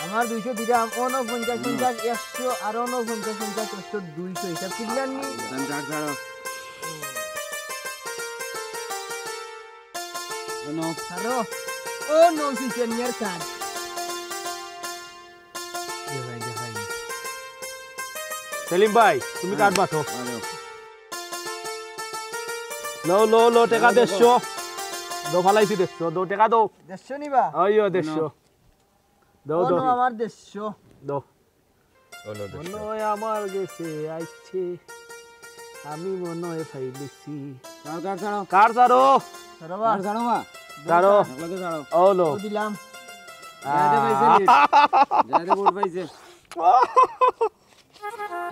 আমার দুইশো দিরাম, অনো পঞ্চাশ পঞ্চাশ একশো, আর অনো পঞ্চাশ পঞ্চাশ একশো, দুইশো, হিসাব clear নি? আরো, ও নৌসি senior card। দে ভাই, দে ভাই। সেলিম ভাই, তুমি card বাটো। আরো। লো, লো, লো, টেকা দেড়শো। দো ফালাইছি দেড়শো, দো টেকা দো। দেড়শো নিবা? অইও, দেড়শো। দো, ও দো। নো, আমার দেড়শো। দো। ও নো, দেড়শো। মনে হয় আমার গেছে আইছে। আমি মনে হয় ফাইলিছি। ছাড়ো, ছাড়ো, ছাড়ো। Card ছাড়ো। ছাড়ো বা। Card ছাড়ো বা। ছাড়ো। ছাড়ো। ও লো। ও দিলাম। আহ। যাইতে পাইছে নি? যাইতে ভোট পাইছে।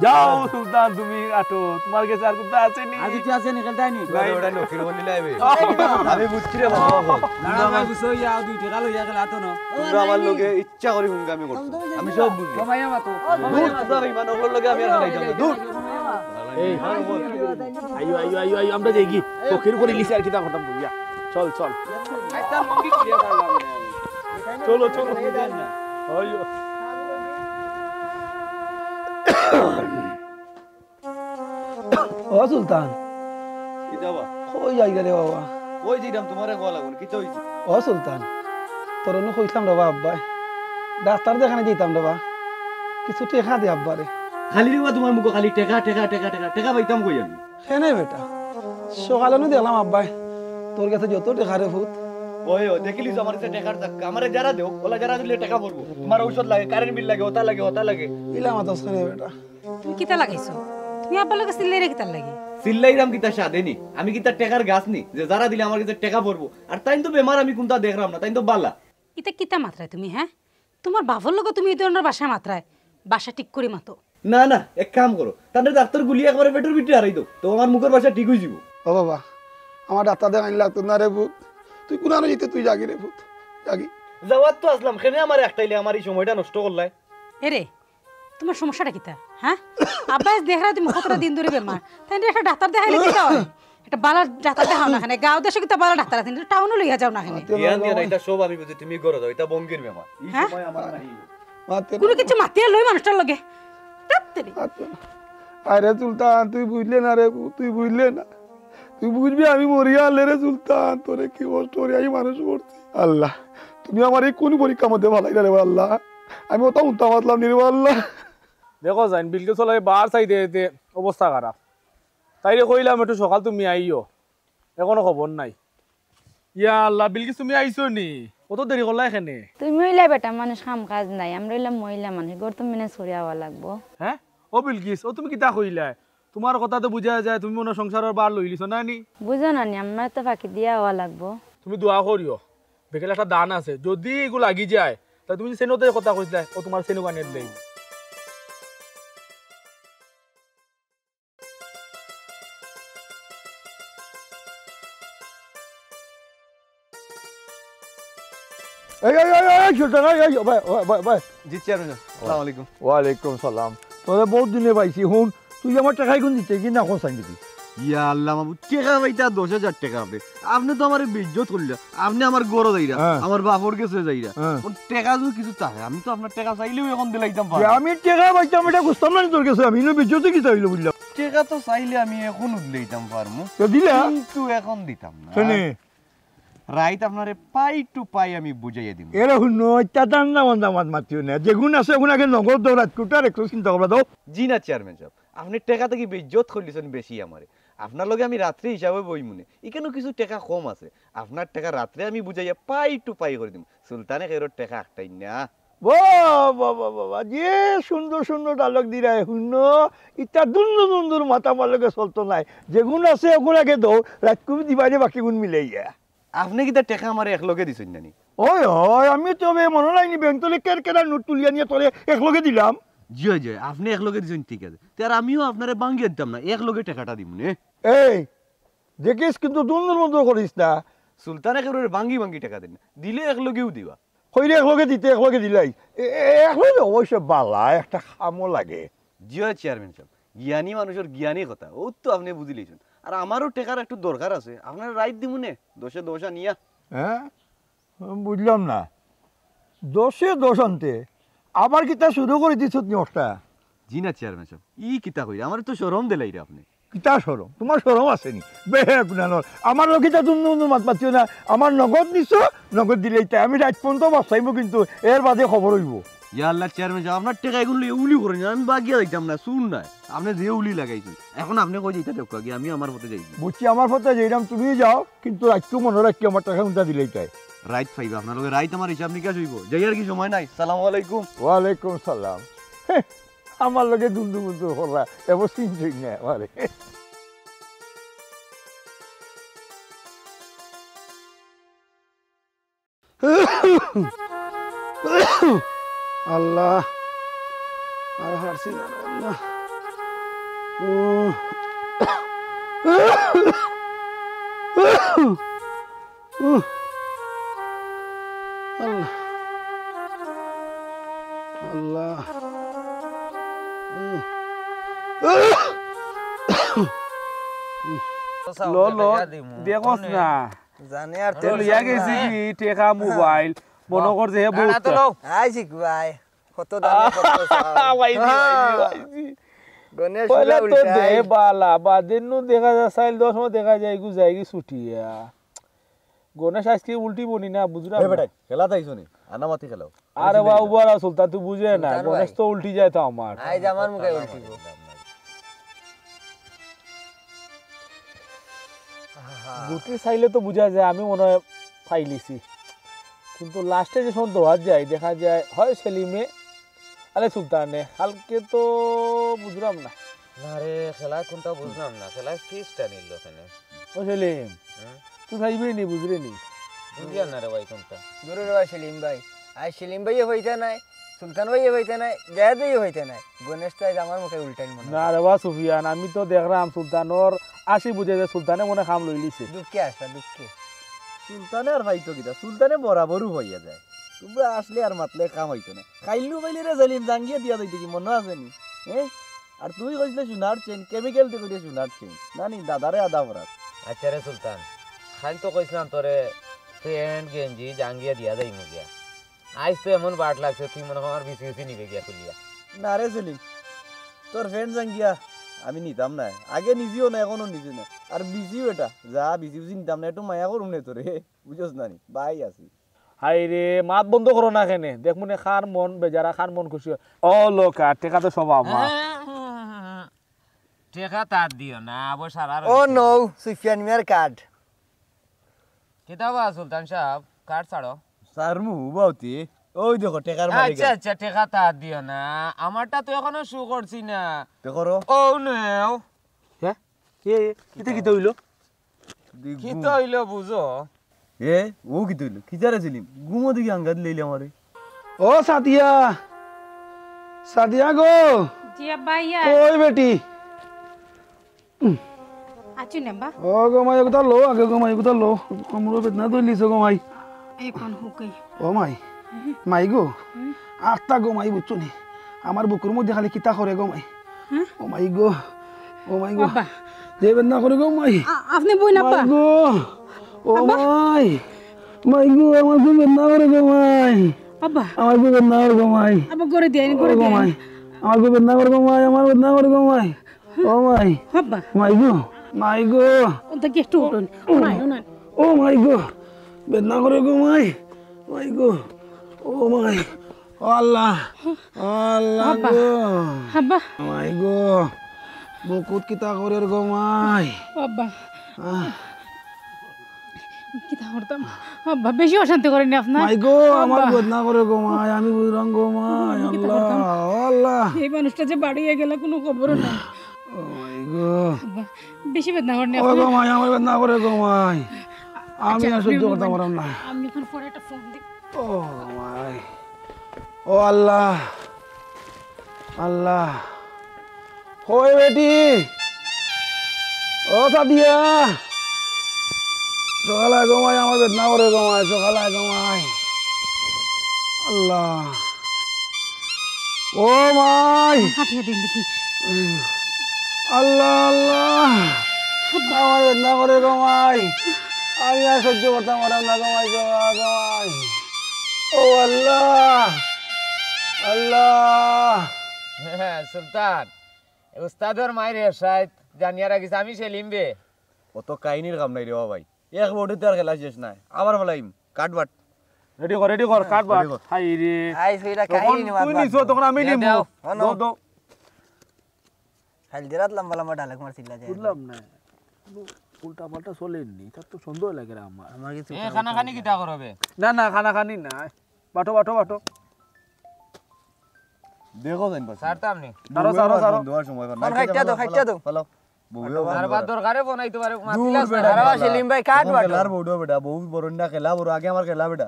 যাও সুলতান, তুমি আটো, তুমার গেছে আর কুন্তা আছে নি? আর কিছু আছে নি, খেলতায় নি? নাই। ওটা নকির বলি লাইবে। আমি বুঝছি রে বাবা। দাঁড়াও ভাই, বুঝছো, ইয়া, দুই টেকা লইয়া গেল আটো না। তোমরা আমার লগে ইচ্ছা করি হুঙ্গামি করছো। আমি সব বুঝি। কমাইয়া মাতো। দূর, তোমরা বেঈমান অকলর লগে আমি আর খেলাইতাম না। দূর। এই, আইও, আইও, আইও, আইও, আমরা যাই কি? ফকির করে লিছি আর কিতা করতাম বুঝিয়া। চল, চল। চলো, চলো। আইও। ও সুলতান। কিতা বা? কই যাইগা রে বাবা? কই যাইতাম, তুমারে কওয়া লাগবো না, কিতা অইছে? ও সুলতান, তোরে নু কইছলাম রে বা আব্বায়, ডাক্তার দেখানি যাইতাম রে বা, কিছু টেকা দে আব্বারে। খালি রে বা তুমার মুখো খালি টেকা, টেকা, টেকা, টেকা, টেকা পাইতাম কই আমি? কেনে বেটা, সকালে নু দেখলাম আব্বায় তোর গেছে যত টেকা রে পুত। ওই, ওই, দেখিলিছো আমার গেছে টেকার ধাক্কা, আমারে যারা দেও, ওলা যারা দিলে টেকা পড়বো। তুমার ঔষধ লাগে, current bill লাগে, হতা লাগে, হতা লাগে। ইলা মাতস কেনে বেটা? তুমি কিতা লাগাইছো? তুমি আব্বার লগে চিল্লাইরে কিতার লাগি? চিল্লাইরাম কিতা সাধে নি? আমি কিতা টেকার গাছ নি যে যারা দিলে আমার গেছে টেকা পড়বো? আর তাইন তো বেমার, আমি কুন্তা দেখরাম না, তাইন তো বালা। ইতা কিতা মাতরায় তুমি, হ্যাঁ? তুমার বাফর লগে তুমি ই ধরনর ভাষায় মাতরায়? ভাষা ঠিক করি মাতো। না, না, এক কাম করো, তানরে ডাক্তার গুলি একবারে পেটর ভিতরে হারাই দেও, তো আমার মুখর ভাষা ঠিক অইযিবো। ও বাবা, আমার ডাক্তার দেখানি লাগতো না রে পুত, তুই কুনানো যাইতে তুই যাগি রে পুত, যাগি। যাওয়ার তো আছলাম, কেনে আমারে আটকাইলে, আমার ই সময়টা নষ্ট করলায়। এরে, তুমার সমস্যাটা কিতা, হ্যাঁ? আব্বায় দেখরায় তুমি কতটা দিন ধরি বেমার, তাইনরে একটা ডাক্তার দেখাইলে কিতা অয়? একটা বালা ডাক্তার দেখাও না কেনে, গাঁও দেশো কিতা বালা ডাক্তার আছে, টাউনো লইয়া যাও না কেনে। জ্ঞান দিয়া না, ইতা সব আমি বুঝি, তুমি ঘরো যাও, ইতা ভঙ্গির বেমার। ই হ্যাঁ? সময় আমার নাই। মাতে না। কুনু কিছু মাতিয়া লই মানুষটার লগে। তাড়াতাড়ি। আরে সুলতান, তুই বুঝলে না রে, তুই বুঝলে না। তুই বুঝবি আমি মরিয়া হারলে রে সুলতান, তোরে কি কষ্ট করি আমি মানুষ করছি। আল্লাহ, তুমি আমারে ই কুন পরীক্ষার মধ্যে ফালাইলা রে আল্লাহ? আমি অতা হুনতাম পারলাম নি রে আল্লাহ। দেখো যাইন, বিলকিস অলারে বার চাইতে চাইতে অবস্থা খারাপ। তাইরে কইলাম একটু সকাল তুমি আইও, এখনো খবর নাই। ইয়া আল্লাহ, বিলকিস তুমি আইছো নি? অত দেরি করলায় কেনে? তুমি অইলা বেটা মানুষ, কাম কাজ নাই, আমরা অইলাম মহিলা মানুষ, ঘর তো manage করি আওয়া লাগবো। হ্যাঁ? ও বিলকিস, ও তুমি কিতা কইলায়? তুমার কথা তো বুঝা যায় তুমি মনো সংসারর ভার লইলিছো না নি? বুঝো না নি, আমারে তো ফাঁকি দিয়া আওয়া লাগবো। তুমি দোয়া করিও, বিকেলে একটা দান আছে, যদি ইগু লাগি যায়, তে তুমি যে সেনুর কথা কইছলায়, ও তুমার সেনু বানিয়া দিলাইবো। এই, এই, এই, এই, সুলতান, এই, এই, ভাই, ভাই, ভাই, ভাই। জি, চেয়ারম্যান সাব, আসসালামু আলাইকুম। ওয়ালাইকুম সালাম। তোরে বউত দিনে পাইছি, হুন, তুই আমার টেকা ইগুন দিতে কি না, কোন সাইন দিবি? ইয়া আল্লাহ মাবুদ, টেকা পাইতা দশ হাজার টেকা আপনে। আপনে তো আমারে বেইজ্জত করলা। আপনে আমার ঘরো যাইরা, হ্যাঁ। আমার বাফর গেছে যাইরা। হ্যাঁ। অখন টেকা যদি কিছু থাকে, আমি তো আপনার টেকা চাইলেও অখন দিলাইতাম পারি। আমি টেকা পাইতাম, ইটা বুঝতাম না নি তোর গেছে, আমি ইনো বেইজ্জতি কিতা অইলো বুঝলাম। টেকা তো চাইলে আমি অখনউ দিলাইতাম পারমু। তো দিলা? কিন্তু অখন দিতাম না। কেনে? রাইত আপনারে পাই টু পাই আমি বুঝাইয়া দিমু। এরে হুনো, ইতা ধান্দা বান্দা মাত মাতিও না। যেগুন আছে, অগুন আগে নগদ দেও, রাইত কুটার একটু চিন্তা করবা দেও। জি না চেয়ারম্যান সাব, আপনে টেকা থাকি বেইজ্জত করলিছইন বেশি আমারে। আপনার লগে আমি রাত্রে হিসাবে বইমুনে। ইখানো কিছু টেকা কম আছে। আপনার টেকা রাত্রে আমি বুঝাইয়া পাই টু পাই করি দিমু। সুলতানে কেউরর টেকা আটকাইন না। বাহ, বাহ, বাহ, বাহ, বাহ, যে সুন্দর সুন্দর ডায়লগ দিরায়, হুনো, ইতা দুন্দু দুন্দুর মাত আমার লগে চলতো নায়। যেগুন আছে, অগুন আগে দেও, রাইতকু দিবায় বাকিগুন মিলাইয়া। আপনে কিতা টেকা আমারে একলগে দিছইন না নি? ওই, ওই, আমি তো বে মনো নাই নি, ব্যাংক তলে কের কেরা নোট তুলিয়া নিয়া তোরে একলগে দিলাম। জি অয়, জি অয়, আপনে একলগে দিছইন, ঠিক আছে। তে আর আমিও আপনারে ভাঙ্গিয়া দিতাম না, একলগে টেকাটা দিমুনে। এই, দেখিস কিন্তু দুন্দুর মতো করিস না। সুলতানে কেউরে ভাঙ্গি ভাঙ্গি টেকা দেইন না, দিলে একলগেউ দিবা। কইরে একলগে দিতে, একলগে দিলাই। এ, এ, একলগে অবশ্য বালা, একটা কামও লাগে। জি অয় চেয়ারম্যান সাব, জ্ঞানী মানুষর জ্ঞানী কথা, অউ তো আপনে বুঝিলিছইন। আর আমারও টেকার একটু দরকার আছে, আপনারে রাইত দিমুনে, দশে দশ আনিয়া। হ্যাঁ? বুঝলাম না। দশে দশ আনতে আবার কিতা শুরু করি দিছত নি ওটা? জি না চেয়ারম্যান সাব, ই কিতা কইরা? আমারে তো শরম দিলাইরা আপনে। কিতা শরম? তুমার শরম আছে নি? বেগুনানোর। আমার লগে তো দুন্দু দুন্দু মাত মাতিও না। আমার নগদ নিছো, নগদ দিলাইতায়। আমি রাইত পর্যন্ত বসাইমু কিন্তু, এর বাদে খবর অইবো। ইয়া আল্লাহ চেয়ারম্যান সাব, আপনার টেকা এগুন লইয়া উলি করইন, আমি বাগিয়া যাইতাম না, চুর নায়। আপনে যে উলি লাগাইছইন, এখন আপনে কই যাইতা দেউক্কা গিয়া, আমি আমার পথে যাইগি। বুঝছি, আমার পথে যাইরাম, তুমি যাও, কিন্তু রাইতকু মনো রাখিও আমার টেকা উনতা দিলাইতায়। রাইত পাইবা, আপনার লগে রাইত আমার হিসাব নিকাশ অইবো। যাইয়ার কি সময় নাই। সালামু আলাইকুম। ওয়ালাইকুম সালাম। হে, আমার লগে দুন্দু মুন্দু কররা, এবার চিনছই না আমারে। আল্লাহ, আর পারছি না, আল্লাহ। উহ। উহ। আল্লাহ। আল্লাহ। উহ। ল, ল, দেখোস না। জানি আর তে তোর লইয়া গেছি কি টেকা, মোবাইল, মনো কর যে হে বহুত। আইছি ভাই, কত দামি, কত চাও। ভাই জি, ভাই জি, ভাই জি। গণেশ পয়লা তো দে বালা, বাদে নু দেখা যায়, চাইল দশ মো দেখা যায়, এগু যায়গি ছুটিয়া। গণেশ আইজকে উল্টি বনি না, বুঝলাম না। বেটা, খেলা তাইছো নি? আনামাতি খেলাও। আরে বাবা, উবারা সুলতান, তুই বুঝে না, সুলতান ভাই। গণেশ তো উল্টি যায় তো আমার। আইজ আমার মুখে উল্টিবো। গুটি চাইলে তো বুঝা যায় আমি মনে হয় ফাইলিছি, কিন্তু লাস্টে যে সময় দোয়াত যাই, দেখা যায় হয় সেলিমে, আরে সুলতানে। কালকে তো বুঝলাম না। না রে, খেলা কোনটা বুঝলাম না, খেলা ফিসটা নিল কেনে? ও সেলিম, হুম? তুই ফাইবে নি, বুঝরে নি? বুঝিয়ার না রে ভাই কোনটা। দূরে রে ভাই সেলিম ভাই, আইজ সেলিম ভাইও ফাইতা নায়, সুলতান ভাইও ফাইতা নায়, জাহেদ ভাইও ফাইতা নায়। গণেশ তো আইজ আমার মুখে উল্টাইল মনে হয়। না রে বা সুফিয়ান, আমি তো দেখলাম সুলতানর আশি বুঝে যে সুলতানে মনে খাম লইলিছে। দুঃখে আসা, দুঃখে। সুলতানে আর ফাইতো কিতা? সুলতানে বরাবরও ফাইয়া যায়। তুমরা আসলে আর মাতলে কাম অইতো না। খাইল্লু বাইলে রে জালিম জাঙ্গিয়া দিয়া যাইতে কি মনো আছে নি? হ্যাঁ? আর তুই কইছলে সোনার চেইন, কেমিক্যাল দি করিয়া সোনার চেইন। না নি, দাদারে আদা বরাত। আচ্ছা রে সুলতান, খাইল তো কইছলাম তোরে প্যান্ট গেঞ্জি জাঙ্গিয়া দিয়া যাইমু গিয়া। আইজ তো এমন বাট লাগছে, তুই মনে হয় আমার বিসি উসি নিবে গিয়া খুলিয়া। না রে সেলিম, তোর ফ্রেন্ড জাঙ্গিয়া আমি নিতাম না। আগে নিজেও না, এখনো নিজে না। আর বিসিও এটা, যা বিসি উসি নিতাম না, একটু মায়া করুম নে তোরে, বুঝছস না নি? ভাই আছি। হায় রে, মাত বন্ধ করো না কেনে? দেখমু নে কার মন বেজারা, কার মন খুশি হয়। ও লোক, আর টেকা তো সব আমার। টেকা তার দিও না, আবো সারা ও রইছে। নৌ, সুফিয়ান মিয়ার কার্ড। কিতা বা সুলতান সাব, কার্ড ছাড়ো। সারমু বাউতি, ওই দেখো টেকার মালিক। আচ্ছা, আচ্ছা, টেকা তার দিও না, আমারটা তো এখনো শু করছি না। তে করো। ও নেও। হ্যাঁ? এ, এ, কিতা, কিতা হইলো? দি কিতা ঘুম। হইলো বুঝো? এ, ও কিতা হইলো? কিতা রে সেলিম? ঘুমো দেখি আঙ্গাত লইলে আমারে। ও সাদিয়া, সাদিয়া গো। জি আব্বা, আইয়া। কই বেটি? আছি না বা। ও গো মাই, এগুতা লো, আগে গো মাই, এগুতা লো। কোমরো বেদনা ধরলিছে গো মাই। এখন হুকাই। ও মাই, মাই গো, হুম? আত্তা গো মাই, বুঝছো নি? আমার বুকুর মধ্যে খালি কিতা করে গো মাই। হ্যাঁ? ও মাই গো, ও মাই গো। আব্বা। যে বেদনা করে গো মাই। আ-, আপনি বই না মাই পা। গো, ও আব্বা। মাই। মাই গো, আমার খুব বেদনা করে গো মাই। আব্বা। আমার খুব বেদনা করে গো মাই। আব্বা, করে দিয়ে আইন, ও করে গো দিয়ে আইন। মাই। আমার খুব বেদনা করে গো মাই, আমার বেদনা করে গো মাই। ও মাই। আব্বা। মাই গো, মাই গো। ওটা কি একটু উঠুন? ও মাই, ও মাই। ও মাই গো, বেদনা করে গো মাই। মাই গো, ও মাই। ও আল্লাহ, ও আল্লাহ আব্বা। গো। আব্বা। মাই গো, বুকুত কিতা করের গো মাই। আব্বা। আহ। কিতা করতাম? আব্বা, বেশি অশান্তি করেনি আপনার? মাই গো, আমার আব্বা। বেদনা করে গো মাই, আমি বুঝলাম গো মাই, আমি কিতা আল্লাহ, করতাম? ও আল্লাহ। এই মানুষটা যে বাড়ি গেল, কোনো খবরও নাই। ও মাই গো। আব্বা, বেশি বেদনা করেনি ও আপনার? গো মাই, আমার বেদনা করে গো মাই। আমি আচ্ছা, আর আপনি সহ্য করতে পারলাম না। আমি এখন পরে একটা ফোন দিই। ও মাই। ও আল্লাহ। আল্লাহ। কই বেটি? ও সাদিয়া। সকালে গো মাই, আমার বেদনা করে গো মাই, সকালে গো মাই। আল্লাহ। ও মাই। হাঁটিয়ে দিন দেখি। আল্লাহ, আল্লাহ। আমার বেদনা করে গো মাই। আমি আর সহ্য করতাম পারলাম না গো মাই, গো মাই। ও আল্লাহ। আল্লাহ। সুলতান, উস্তাদর মাইর হেসাইত জানিয়া রাখিস, আমি সেলিম বে। অত কাহিনীর কাম নাই রে বাবা ভাই, এক বউডে তো আর খেলা শেষ নাই, আবার ফালাইমু। কাট বাট। রেডি কর, রেডি কর, কাট বাট। রেডি কর। হায় রে। আইস, ওইটা তখন কাহিনী তুই মাত নিছো, বাদ। তখন আমি দে, নিমু। দেও। দো, দো। খাইল দিরাত লম্বা লম্বা ডায়লগ মারছিলা যে। বুঝলাম না। কোনো উল্টা পাল্টা চলেনি, তার তো সন্দেহ লাগে রে আমার। আমার কিছু এ, কাম কানাকানি করে। কিতা করবে? না, না, কানাকানি না। বাটো, বাটো, বাটো। দেখো জানি পারছি। ছাড়তাম নি। ছাড়ো, ছাড়ো, ছাড়ো। বন্ধু আর সময় পার না। ফোন খাইটা দাও, খাইটা দাও। ফালাও। বউয়ে আর বাদ দরকারে ফোন আইতে পারে, দূর মাতিলা বেটা, ছাড়ো। আরে বাবা, সেলিম ভাই, কাট বাটো। খেলার বউডো বেটা, বউ বড় না খেলা বড়, আগে আমার খেলা বেটা।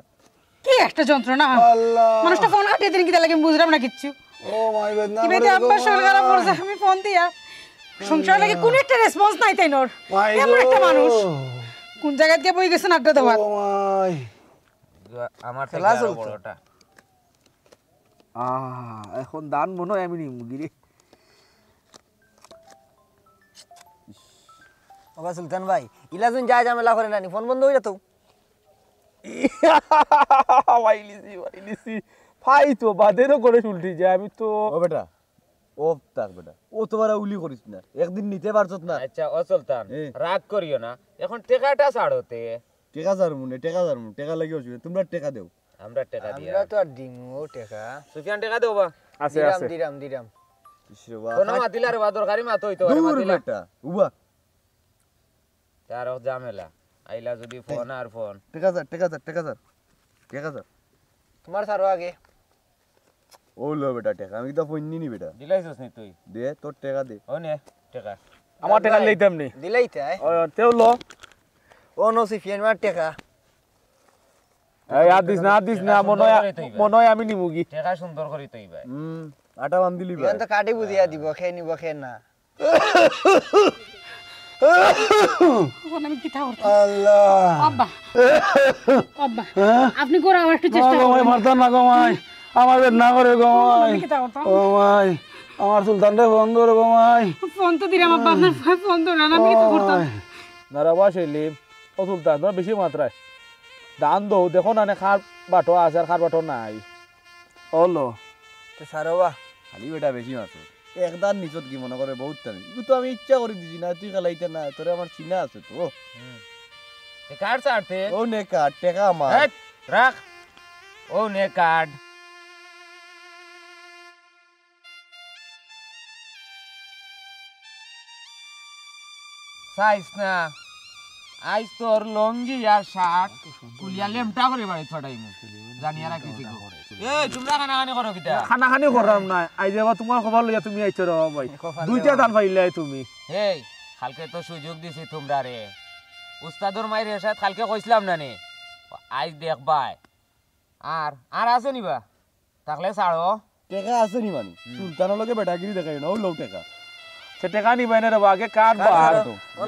কি একটা যন্ত্রণা। আল্লাহ। মানুষটা ফোন কাটিয়ে দিন কিতা লাগে, আমি বুঝলাম না কিচ্ছু। ও মাই গড, না কিবা করে আব্বার গো শরীর খারাপ মাই। করছে, আমি ফোন দিয়া। সংসার লাগে কোনো একটা রেসপন্স নাই তাই নর। মাই এমন গো। একটা মানুষ। কোন জায়গায় গিয়ে বই গেছেন আড্ডা দেওয়ার? ও মাই। আমার খেলা থেকে আরো চলছে। বড়টা। আহ, এখন দান মনে হয় আমি নিমুগি রে। ওবা সুলতান ভাই, ইলা যুন যায় ঝামেলা করে নানি, ফোন বন্ধ হইয়া তো। ভাই লিছি, ভাই লিছি। ভাই তো বাদেরও করে উল্টি যায়, আমি তো ও বেটা, ও থাক বেটা, ও তোমার উলি করিস না, একদিন নিতে পারছত না। আচ্ছা, ও সুলতান, এ। রাগ করিও না, এখন টেকাটা ছাড়তে। টেকা ছাড়মু নে, টেকা ছাড়মু, টেকা লাগি অসুবিধা, তোমরা টেকা দেও। আমরা টেকা দিয়া। আমরা তো আর দিমু ও টেকা। সুফিয়ান টেকা দেও বা। আছে, দিরাম, আছে। Dirham, dirham. ইস রে বাবা। কোনো মাতিলা রে বা, দরকারি মাত হইতো পারে, দূর মাতিলা। বেটা, উবা। তার এক ঝামেলা। আইলা যদি ফোন আর ফোন। টেকা স্যার, টেকা স্যার, টেকা স্যার। টেকা স্যার। তোমার স্যারও আগে। ও লো বেটা টেকা, আমি তো ফোন নিনি বেটা। দিলাইছস নি তুই? দে, তোর টেকা দে। ও নে, টেকা। আমার টেকা লইতাম নি। দিলাইতে আয়। ও, তেও লো। ও নো সুফিয়ান, আমার টেকা। এই, আর দিস না, আর দিস না, টেকা মনে হয়, সুন্দর করে তুই মনে হয় আমি নিমুগি। টেকা সুন্দর করি তুই ভাই। হুম, আটা বান্ধিলি ভাই। এখন তো কাটি বুঝিয়া দিব, খেয়ে নিব, খেয়ে না। এখন আমি কিতা করতাম? আল্লাহ। আব্বা। আব্বা, হ্যাঁ? আপনি করে আবার একটু চেষ্টা না গো মাই, করুন। মারতাম না গো মাই। আমার পেট না করে গো মাই। আমি কিতা করতাম? ও মাই, আমার সুলতানরে ফোন ধরো গো মাই। ফোন তো দিলাম আব্বা, আপনার ফোন ধরে না, আমি কিতা করতাম? ও মাই। না রে বা সেলিম, ও সুলতান, তোমরা বেশি মাত্রায় দান দৌ, দেখো না, নে কার বাটো আছে আর কার বাটো নাই। ওলো। তো সারোবা। খালি বেটা বেশি মাত্র। এক দান নিচত কি মনে করে বহুত টানি। কিন্তু তো আমি ইচ্ছা করি দিছি না, তুই খেলাইতে না, তোরে আমার চিনা আছে তো। হুম। এ কার ছাড়তে? ও নে কার্ড, টেকা আমার। হেৎ, রাখ। ও নে কার্ড। চাইস না, আইজ তোর লুঙ্গি আর শার্ট খুলিয়া লেমটা করি বাড়িত ফাটাইমু। জানিয়া রাখিস ইগু। এই, তোমরা কানাকানি করো কিতা? কানাকানি কররাম না। আইজ আবার তোমার খবর লইয়া তুমি আইছো রে বাবা ভাই। দুইটা দান পাইলাই তুমি। এই, কালকে তো সুযোগ দিছি তোমরারে। উস্তাদর মাইর হেসাত কালকে কইছলাম না নি? আইজ দেখবায়। আর, আর আছে নি বা? থাকলে ছাড়ো। টেকা আছে নি মানি? হুম। সুলতানর লগে বেটাগিরি দেখাইও না, ও লও টেকা। সে টেকা নিবাই না রে বা, আগে কার্ড বার।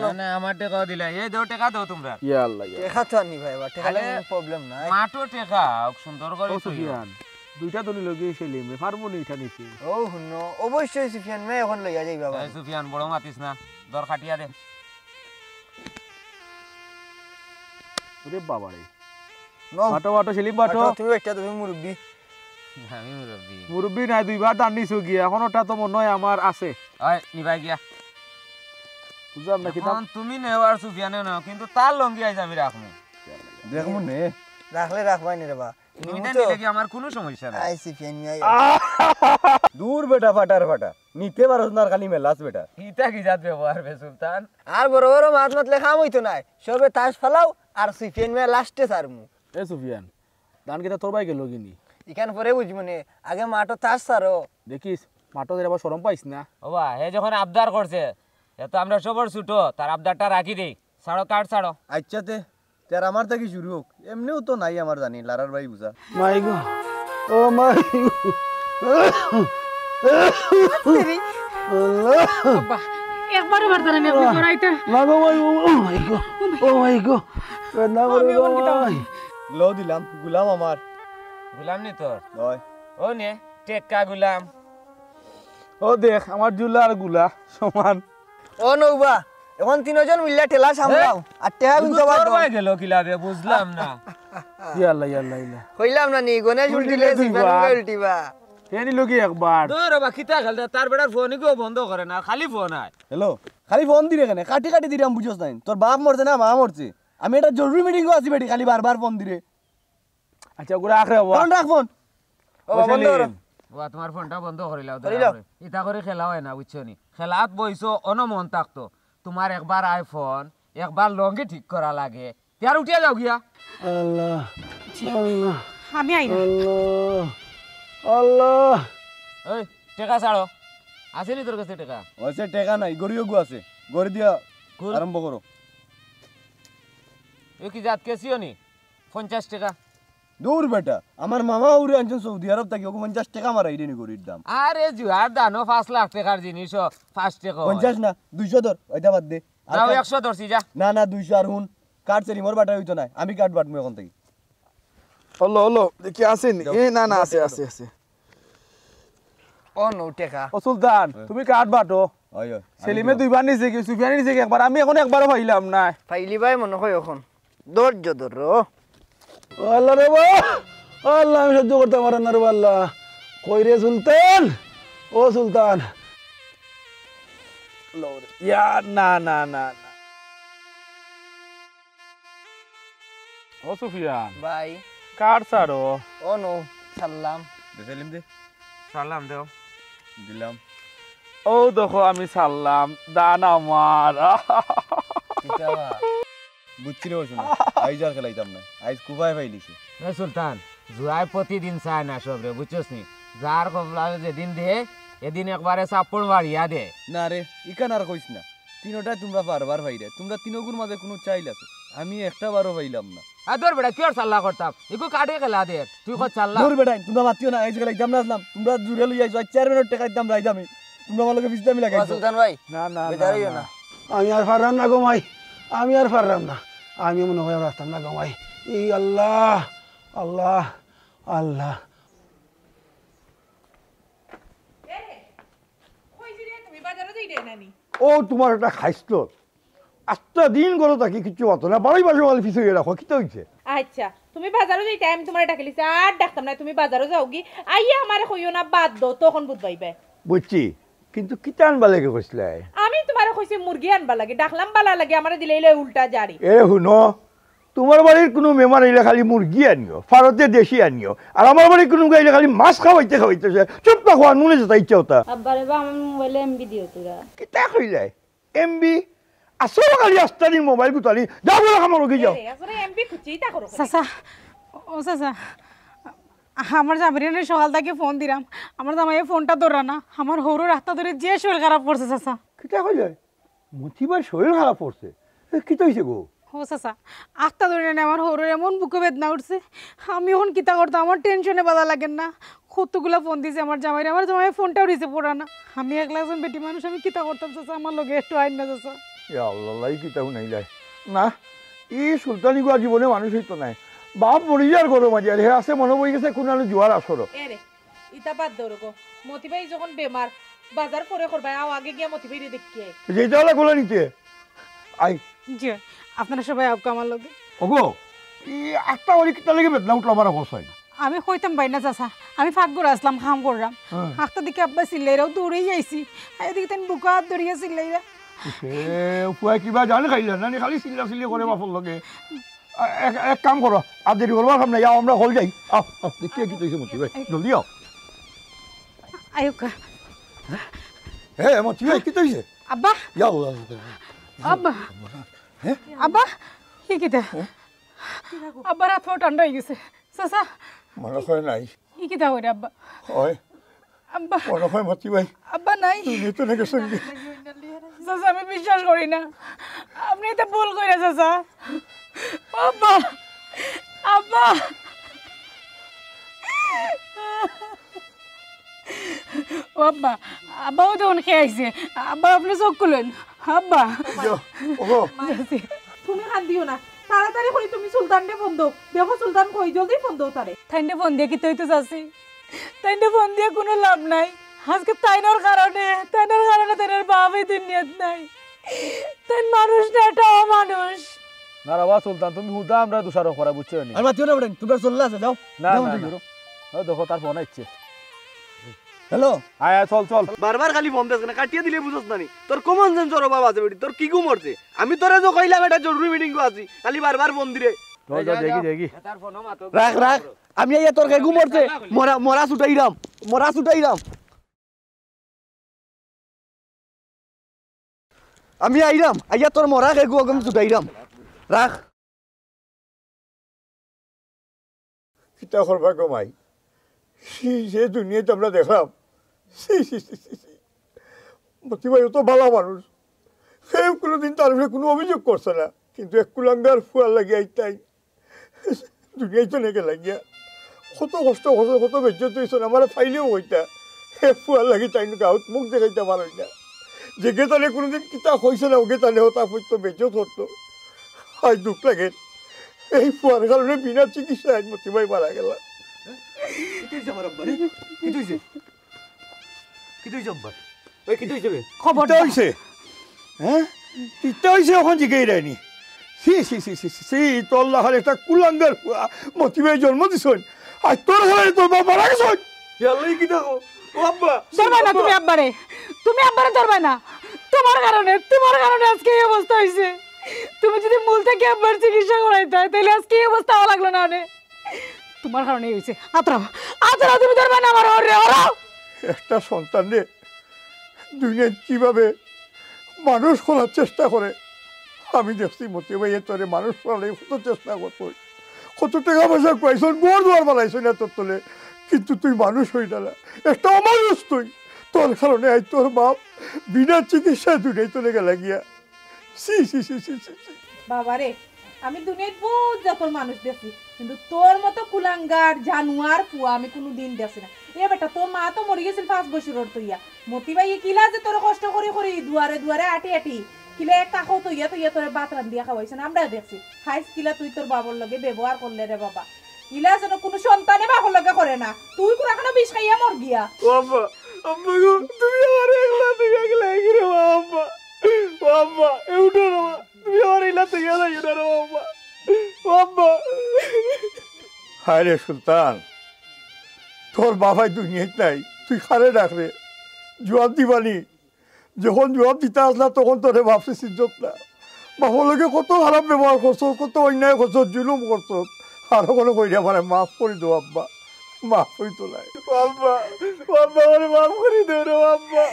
না, না, আমার টেকাও দিলাই। এই দেও, টেকা দেও তোমরা। ইয়া আল্লাহ, ইয়া আল্লাহ। টেকা তো আনি ভাই, বা, টেকা আরে, লাগে কোনো প্রবলেম নাই। মাঠো টেকা, সুন্দর করি ও সুফিয়ান, দুইটা দলি লগে সেলিমে, পারবো নি ইটা নিতে? ও হুনো, অবশ্যই সুফিয়ান, মে এখন লইয়া যাইবা এই বাড়ি। সুফিয়ান, বড় মাতিস না, দর কাটিয়া দে। ওরে বাবা রে। নও। বাটো, বাটো, সেলিম, বাটো। বাটো, তুমি একটা, তুমি মুরব্বি। আমি মুরব্বি। মুরব্বি নাই, দুইবার দান নিছো গিয়া, এখন ওটা তো মনে হয় আমার আছে। ওই, নিবাই গিয়া। বুঝলাম না, কিতা? এখন তুমি নেও আর সুফিয়ানে নেও, কিন্তু তার লুঙ্গি আইজ আমি রাখমু। দেখমু নে। রাখলে রাখবাই নি রে বা। তুমি নিমু না তো। নিলে কি আমার কোনো সমস্যা নাই? আইছি, ফেন নিয়ে আই। দূর বেটা, ফাটার ফাটা। নিতে পারস না আর খালি মেলাস বেটা। ইটা কি জাত ব্যবহার বে সুলতান? আর বড় বড় মাত মাতলে কাম অইতো নায়। সবে তাস ফালাও আর সুফিয়ান মিয়া লাস্টে ছাড়মু। এ সুফিয়ান, দান কিতা তোর বায় গেলো গি নি? ইখান পরে বুঝমু নে, আগে মাঠো তাস ছাড়ো। দেখিস, মাঠো যাইবার শরম পাইস না। ওবা, হে যখন আবদার করছে, হে তো আমরা সবর ছুটো, তার আবদারটা রাখি দেই। ছাড়ো, কার্ড ছাড়ো। আইচ্ছা তে, তে আর আমার থাকি শুরু হোক। এমনেও তো নাই আমার জানি, লারার বায় বুঝা। মাই গো, ও মাই গো। আল্লাহ। আব্বা, একবারও পারতাম না নি আপনি করাইতা। না গো মাই, ও, ও মাই গো, ও মাই গো। বেদনা করে আমি গো এখন কিতা মাই। লও দিলাম, গুলাম আমার। গুলাম নি তোর? অয়। ও নে, টেক্কা গুলাম। ও দেখ, আমার জুলা আর গুলা সমান। ও নৌবা, এখন তিনজন মিল্লা ঠেলা সামলাও। আর টেকা কিন্তু গুনতে তোর পারতো। বায় গেলো কিলা বে, বুঝলাম না। ইয়া আল্লাহ, ইয়া আল্লাহ, ইয়া আল্লাহ। কইলাম না নি, গণেশ উল্টিলে উল্টিলে দুইবার। দুইবার উল্টিবা। টেনিলো কি একবার? দূর বা, কিতা খেলতা? তার বেটার ফোন ইগু বন্ধ করে না, খালি ফোন আয়। হ্যালো, খালি ফোন দিরে কেনে? কাটি কাটি দিরাম, বুঝছস নাই? তোর বাপ মরছে না মা মরছে? আমি একটা জরুরি মিটিংও আছি বেটি, খালি বারবার ফোন দিরে। আচ্ছা, ওগুলো রাখ রে বাবা। ফোন রাখ, ফোন। ও বাবা, বন্ধ করো। সেলিম। বাবা, তোমার ফোনটা বন্ধ করিলাও, দয়া করিলাও। করি। ইতা করি খেলা অয় না, বুঝছো নি? খেলাত বইছো, অনো মন থাকতো। তোমার একবার আইফোন, একবার লঙ্গি ঠিক করা লাগে। তে আর উঠিয়া যাও গিয়া। আল্লাহ, আল্লাহ, আমি আই না। আল্লাহ, আল্লাহ। এই, টেকা ছাড়ো। আছে নি তোর কাছে টেকা? অইছে, টেকা নাই, ঘড়ি ওগু আছে। ঘড়ি দিয়া কুল। আরম্ভ করো। এ কি জাত কেসিও নি? পঞ্চাশ টেকা। দূর বেটা, আমার মামা উরে আনছইন সৌদি আরব থাকি, ওগু পঞ্চাশ টেকা মারাই দেনি ঘড়ির দাম। আরে জুয়ার দানো পাঁচ লাখ টেকার জিনিস, পাঁচ টেকা অয়। পঞ্চাশ না, দুইশো ধর, ওইটা বাদ দে। আর যাও, কার্ড একশো ধরছি, যা। না, না, দুইশো আর হুন। কার্ড সেলিমর বাটায় অইতো নায়, আমি কার্ড বাটমু এখন থাকি। হলো, হলো, দেখি আছে নি? যাও, এ, না, না, যাও, আছে, যাও। আছে, আছে। ও নো, টেকা। ও সুলতান, হ্যাঁ। তুমি কার্ড বাটো। অয়, অয়, আমি সেলিমে দিলাম। দুইবার নিছে কি, সুফিয়ানে নিছে কি একবার? আমি এখন একবারও পাইলাম না। পাইলি ভাই মনে হয় এখন। ধৈর্য ধরো। ও আল্লাহ রে বা, আল্লাহ, আমি সহ্য করতাম পারলাম না রে বা আল্লাহ। কই রে সুলতান? ও সুলতান। লও রে। ইয়া, না, না, না, না। ও সুফিয়ান। ভাই। কার্ড ছাড়ো। ও নো, ছাড়লাম। দে সেলিম দে। ছাড়লাম, দেও। দিলাম। ও দেখো, আমি ছাড়লাম, দান আমার। কিতা বা? বুঝছি রে, শোনা। আইজ আর খেলাইতাম না। আইজ কুবায় পাইলিছে। এ সুলতান, জুয়ায় প্রতিদিন চায় না সব রে, বুঝছস নি? যার কপালে যেদিন দে, এদিন একবারে চাপড় মারিয়া দে। না রে, ইখান আর কইস না। তিনোটায় তুমরা বারবার পাইরে। তুমরা তিনোগুর মাঝে কুনু চাইল আছে? আমি একটা বারও পাইলাম না। আ, দূর বেটা, কিওর চাল্লা করতাম? ইগু কার্ডে খেলা দে। তুই কর চাল্লা। দূর বেটা, তুমরা মাতিও না। আইজ খেলাইতাম না আছলাম। তুমরা জুরে লই আইছো। আইজ চেয়ারম্যানর টেকা দিতাম রাইত আমি। তুমরা আমার লগে ফিস্তামি ও লাগাইছো। সুলতান ভাই, না, না, বেজার না, অইও না। না। আমি আর পারলাম না গো মাই। আমি আর পারলাম না। আমি মনে হয় আর রাখতাম না গো মাই। ই আল্লাহ, আল্লাহ, আল্লাহ। এ, কইছি রে, তুমি বাজারো যাইরায় না নি? ও তুমার একটা খাইছলত। আস্তা দিন ঘরো থাকি কিচ্ছু মাতো না, বাড়ি বাসো খালি পিছে গিয়া রাখো, কিতা অইছে? আচ্ছা, তুমি বাজারো যাইতায়, আমি তুমারে ডাকিলিছি, আর ডাকতাম না, তুমি বাজারো যাওগি। আইয়া আমারে কইও না, বাদ দেও, তখন বুঝবায়। বুঝছি, কিন্তু কিতা আনবার লাগি কইছলায়? আমি তুমারে কইছি মুরগি আনবার লাগি, ডাকলাম বালা লাগি, আমারে দিলাইলায় উল্টা জারি। এ হুনো, তুমার বাড়ির কুনু মেহমান আইলে খালি মুরগি আনিও, পারতে দেশি আনিও, আর আমার বাড়ির কুনু আইলে খালি মাছ খাওয়াইতে খাওয়াইতে চায়। চুপ থাকো, আর নুনে যেতা ইচ্ছা অতা। আব্বা রে বা, আমার মোবাইলো এমবি দিও তোরা। কিতা কইলায়? এমবি? আসলে খালি আস্তানি মোবাইল গুতানি। যাও, যাও, আমার লগে যাও। এ, আসলে এমবি খুঁজছি, ইতা করো। চাচা, ও চাচা, আমার জামাইরে সকাল থাকি ফোন দিরাম, আমার জামাইয়ে ফোনটা ধররা না। আমার হউরর আত্তা ধরি যে শরীর খারাপ করছে চাচা। কিতা কইলায়? মতি ভাইর শরীর খারাপ করছে? এ, কিতা অইছে গো? ও চাচা, আত্তা ধরি না, আমার হউরর এমন বুকো বেদনা উঠছে, আমি অখন কিতা করতাম, আমার টেনশনে বালা লাগের না। কতগুলা ফোন দিছি আমার জামাইরে, আমার জামাইয়ে ফোনটাও রিসিভ করে না। আমি একলা একজন বেটি মানুষ, আমি কিতা করতাম চাচা, আমার লগে একটু আইন না চাচা। ইয়া আল্লাহ, ই কিতা হুনাইলায়? না, ই সুলতান ইগু আর জীবনে মানুষ অইতো নায়। বাপ মরি যার ঘরো মাঝে, আর হে আছে মনো বই গেছে কুনানো জুয়ার আসরো। এ রে, ইতা বাদ দেও রে গো। মতি ভাই যখন বেমার, বাজার পরে করবায়, আও আগে গিয়া মতি ভাইরে দেখিয়া আই। যেতা অলা গুলা নিতে। আই। জি, আপনারা সবাই আউক্কা আমার লগে। ওগো, ই আত্তা বাড়ি কিতা লাগি বেদনা উঠলো আমার অবস্থায়? আমি কইতাম পারি না চাচা, আমি পাকঘরো আছলাম, কাম কররাম। হ্যাঁ। আত্তা দেখি আব্বা চিল্লাইরা, দৌড়াই আইছি। আর এদিকে তাইন বুকো আত ধরিয়া চিল্লাইরা। এ, ফুয়ায় কিবা জান খাইলা না নি, খালি চিল্লা চিল্লি করে বাপর লগে। আ, এক, এক কাম করো, আর দেরি করবার কাম নাই, আও আমরা হল যাই। আও, আও, দেখিয়া কিতা অইছে মতি ভাই, জলদি আও। আউক্কা। হে, মতি ভাই, কিতা অইছে? আব্বা। ইয়া আল্লাহ। আব্বা। হে? আব্বা, ই কিতা? আব্বার আত-পাও ঠান্ডা অই গেছে। চাচা। মনো অয় নাই। ই কিতা কইরা আব্বা? অয়। আব্বা। মনো অয় মতি ভাই। আব্বা নাই। দুনিয়া থনে গেছইন গি। চাচা, আমি বিশ্বাস করি না। আপনে ইতা ভুল কইরা চাচা। আব্বা। আব্বা। ও আব্বা, আব্বা অউ দেখইন কে আইছে। আব্বা, আপনে চউখ খুলইন। আব্বা। ইয়ো, ওগো। তুমি কান্দিও না, তাড়াতাড়ি করি তুমি সুলতানরে ফোন দেও। দেখো সুলতান কই, জলদি ফোন দেও তারে। তাইনরে ফোন দিয়া কিতা অইতো চাচি? তাইনরে ফোন দিয়া কুনু লাভ নাই। আজকে তাইনর কারণে, তাইনর কারণে তাইনর বাপ ই দুনিয়াত নাই। তাইন মানুষ না, একটা অমানুষ। না রে বা সুলতান, তুমি হুদা আমরারে দোষারোপ করায়, বুঝছো নি? আর মাতিও না বেটাইন, তুমরার চল্লা আছে, যাও। না, যাও না, তুমি না। করো। ও দেখো, তার ফোন আইছে। হ্যালো। আয়, আয়, চল, চল। বারবার খালি ফোন দেস কেনে? কাটিয়া দিলে বুঝস না নি? তোর কমন সেন্সর অভাব আছে বেটি, তোর কিগু মরছে? আমি তোরে যে কইলাম একটা জরুরি মিটিং আছি, খালি বারবার ফোন দিরে। চল, চল, দেখি, দেখি। রাখ, রাখ। আমি আইয়া তোর কেগু মরছে, মরা, মরা ছুটাইরাম, মরা ছুটাইরাম। আমি আইরাম, আইয়া তোর মরা কেগু অগম ছুটাইরাম। রাখ। কিতা করবা গো মাই? সি, যে দুনিয়াত আমরা দেখলাম, ছি, ছি, ছি, ছি, ছি। মতি ভাই অত ভালা মানুষ, কেউ কোনোদিন তার উপরে কোনো অভিযোগ করছে না, কিন্তু এক কুলাঙ্গার ফুয়ার লাগি আইতাই দুনিয়াত তো নেকে লাগিয়া। কত কষ্ট করছে, কত বেজ্জত হইছে, আমার ফাইলেও হইতা। হে ফুয়ার লাগি তাই গাউত মুখ দেখাইতে পারই না। যে গেতানে কোনোদিন কিতা কইছে না, ওগে তানে হতা ফুটতো বেজ্জত করতো। আজ দুঃখ লাগে, এই ফুয়ার কারণে বিনা চিকিৎসায় আজ মতি ভাই মারা গেল। কিতা হইছে আমার আব্বার? কিতা হইছে? কিতা হইছে আব্বার? ওই কিতা হইছে বে? খবর কিতা হইছে? হ্যাঁ? কিতা হইছে ওখান জিগাইরায়নি? ছি, ছি, ছি, ছি, ছি, ছি, তোর লাখান একটা কুলাঙ্গার ফুয়া মতি ভাই জন্ম দিছইন। আর তোর ঘরে তোর বাপ মারা গেছইন। ইয়াল্লাই কিতা কও? ও আব্বা! ধরবায় না তুমি আব্বারে। তুমি আব্বারে ধরবায় না। তোমার কারণে, তোমার কারণে আজকে এই অবস্থা হইছে। তুমি যদি মূল থেকে আব্বার চিকিৎসা করাইতায়, তাহলে আজকে এই অবস্থা হওয়া লাগলো না অনে। তোমার কারণেই হইছে। আতরাও, আতরাও, তুমি ধরবায় না আমার হররে, হরাও। একটা সন্তানরে দুনিয়াত কিভাবে মানুষ করার চেষ্টা করে, আমি দেখছি মতি ভাইয়ে তোরে মানুষ করার লাগি কত চেষ্টা করতো, কত টাকা পয়সা খুয়াইছইন, ঘর দুয়ার বানাইছইন না তোর তলে, কিন্তু তুই মানুষ হইলা না, একটা অমানুষ তুই। তোর কারণে আজ তোর বাপ বিনা চিকিৎসায় দুনিয়াত তলে গেলা গিয়া। ছি, ছি, ছি, ছি, ছি, ছি। বাবারে, আমি দুনিয়াত বহুত জাতর মানুষ দেখছি, কিন্তু তোর মতো কুলাঙ্গার, জানুয়ার ফুয়া আমি কুনুদিন দেখছি না। এ বেটা, তোর মা তো মরি গেছিল পাঁচ বছরর তইয়া। মতি ভাইয়ে কিলা যে তোরে কষ্ট করি করি দুয়ারে দুয়ারে আটি আটি, কিলা এক কাকো তইয়া তইয়া তোরে ভাত রান্ধিয়া খাওয়াইছইন, আমরা দেখছি। হাইস কিলা তুই তোর বাবার লগে ব্যবহার করলে রে বাবা। ইলা যেন কুনু সন্তানে বাপর লগে করে না। তুই কুরাখানো বিষ খাইয়া মর গিয়া। ও আব্বা, আব্বা গো, তুমি আমারে একলা, তুমি একলা এগিয়ে রে বাবা, আব্বা। ও আব্বা, এ উঠো রে বাবা, তুমি আমারে ইলা থেকে যাইও না রে বাবা। ও আব্বা। হায় রে সুলতান, তোর বাবাই দুনিয়াত নাই, তুই কারে ডাক রে? জুয়ান দিবানি। যখন জুয়ান দিতা আসলা, তখন তোরে বাপরে সিজত না। বাপর লগে কত খারাপ ব্যবহার করছস, কত অন্যায় করছস, জুলুম করছস। আর ওখানে কইরা আমারে মাফ করি দেও আব্বা, মাফ করি তো নাই। ও আব্বা, ও আব্বা, আমারে মাফ করি দেও রে আব্বা।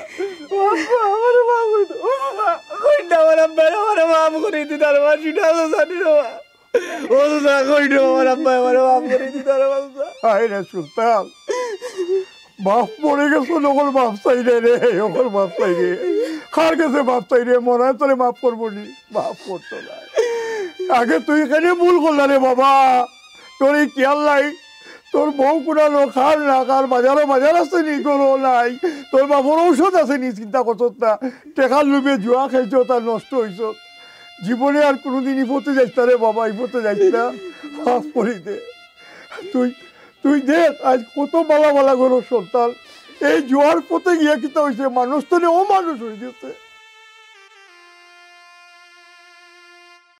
ও আব্বা, আমারে মাফ করি দেও। ও আব্বা, কই না আমার আব্বা, আমারে মাফ করি দিতা রে বাবা, সেটা তো জানি রে বাবা। ও দাদা, কই রে আমার আব্বা, আমারে মাফ করি দিতা রে বাবা। হায় রে সুলতান, বাপ মরে গেছে, ওগর মাফ চাই রে, রে, ওগর মাফ চাই রে। কার গেছে মাফ চাই রে, মরায় তোরে মাফ করবো নি, মাফ করতো না। আগে তুই কেনে ভুল করলা রে বাবা, তোর এই খেয়াল নাই, তোর বউ কুনানো, কার না কার, বাজারো বাজার আছে নি, ঘরো নাই, তোর বাপর ঔষধ আছে নি, চিন্তা করছত না, টেকার লোভে জুয়া খেলছত আর নষ্ট হইছত। জীবনে আর কোনোদিন ই পথে যাইস না রে বাবা, ই পথে যাইস না, মাফ করি দে। তুই, তুই দেখ, আজ কত বালা বালা ঘরর সন্তান, এই জুয়ার পথে গিয়া কিতা হইছে, মানুষ তো নে অমানুষ হই গেছে।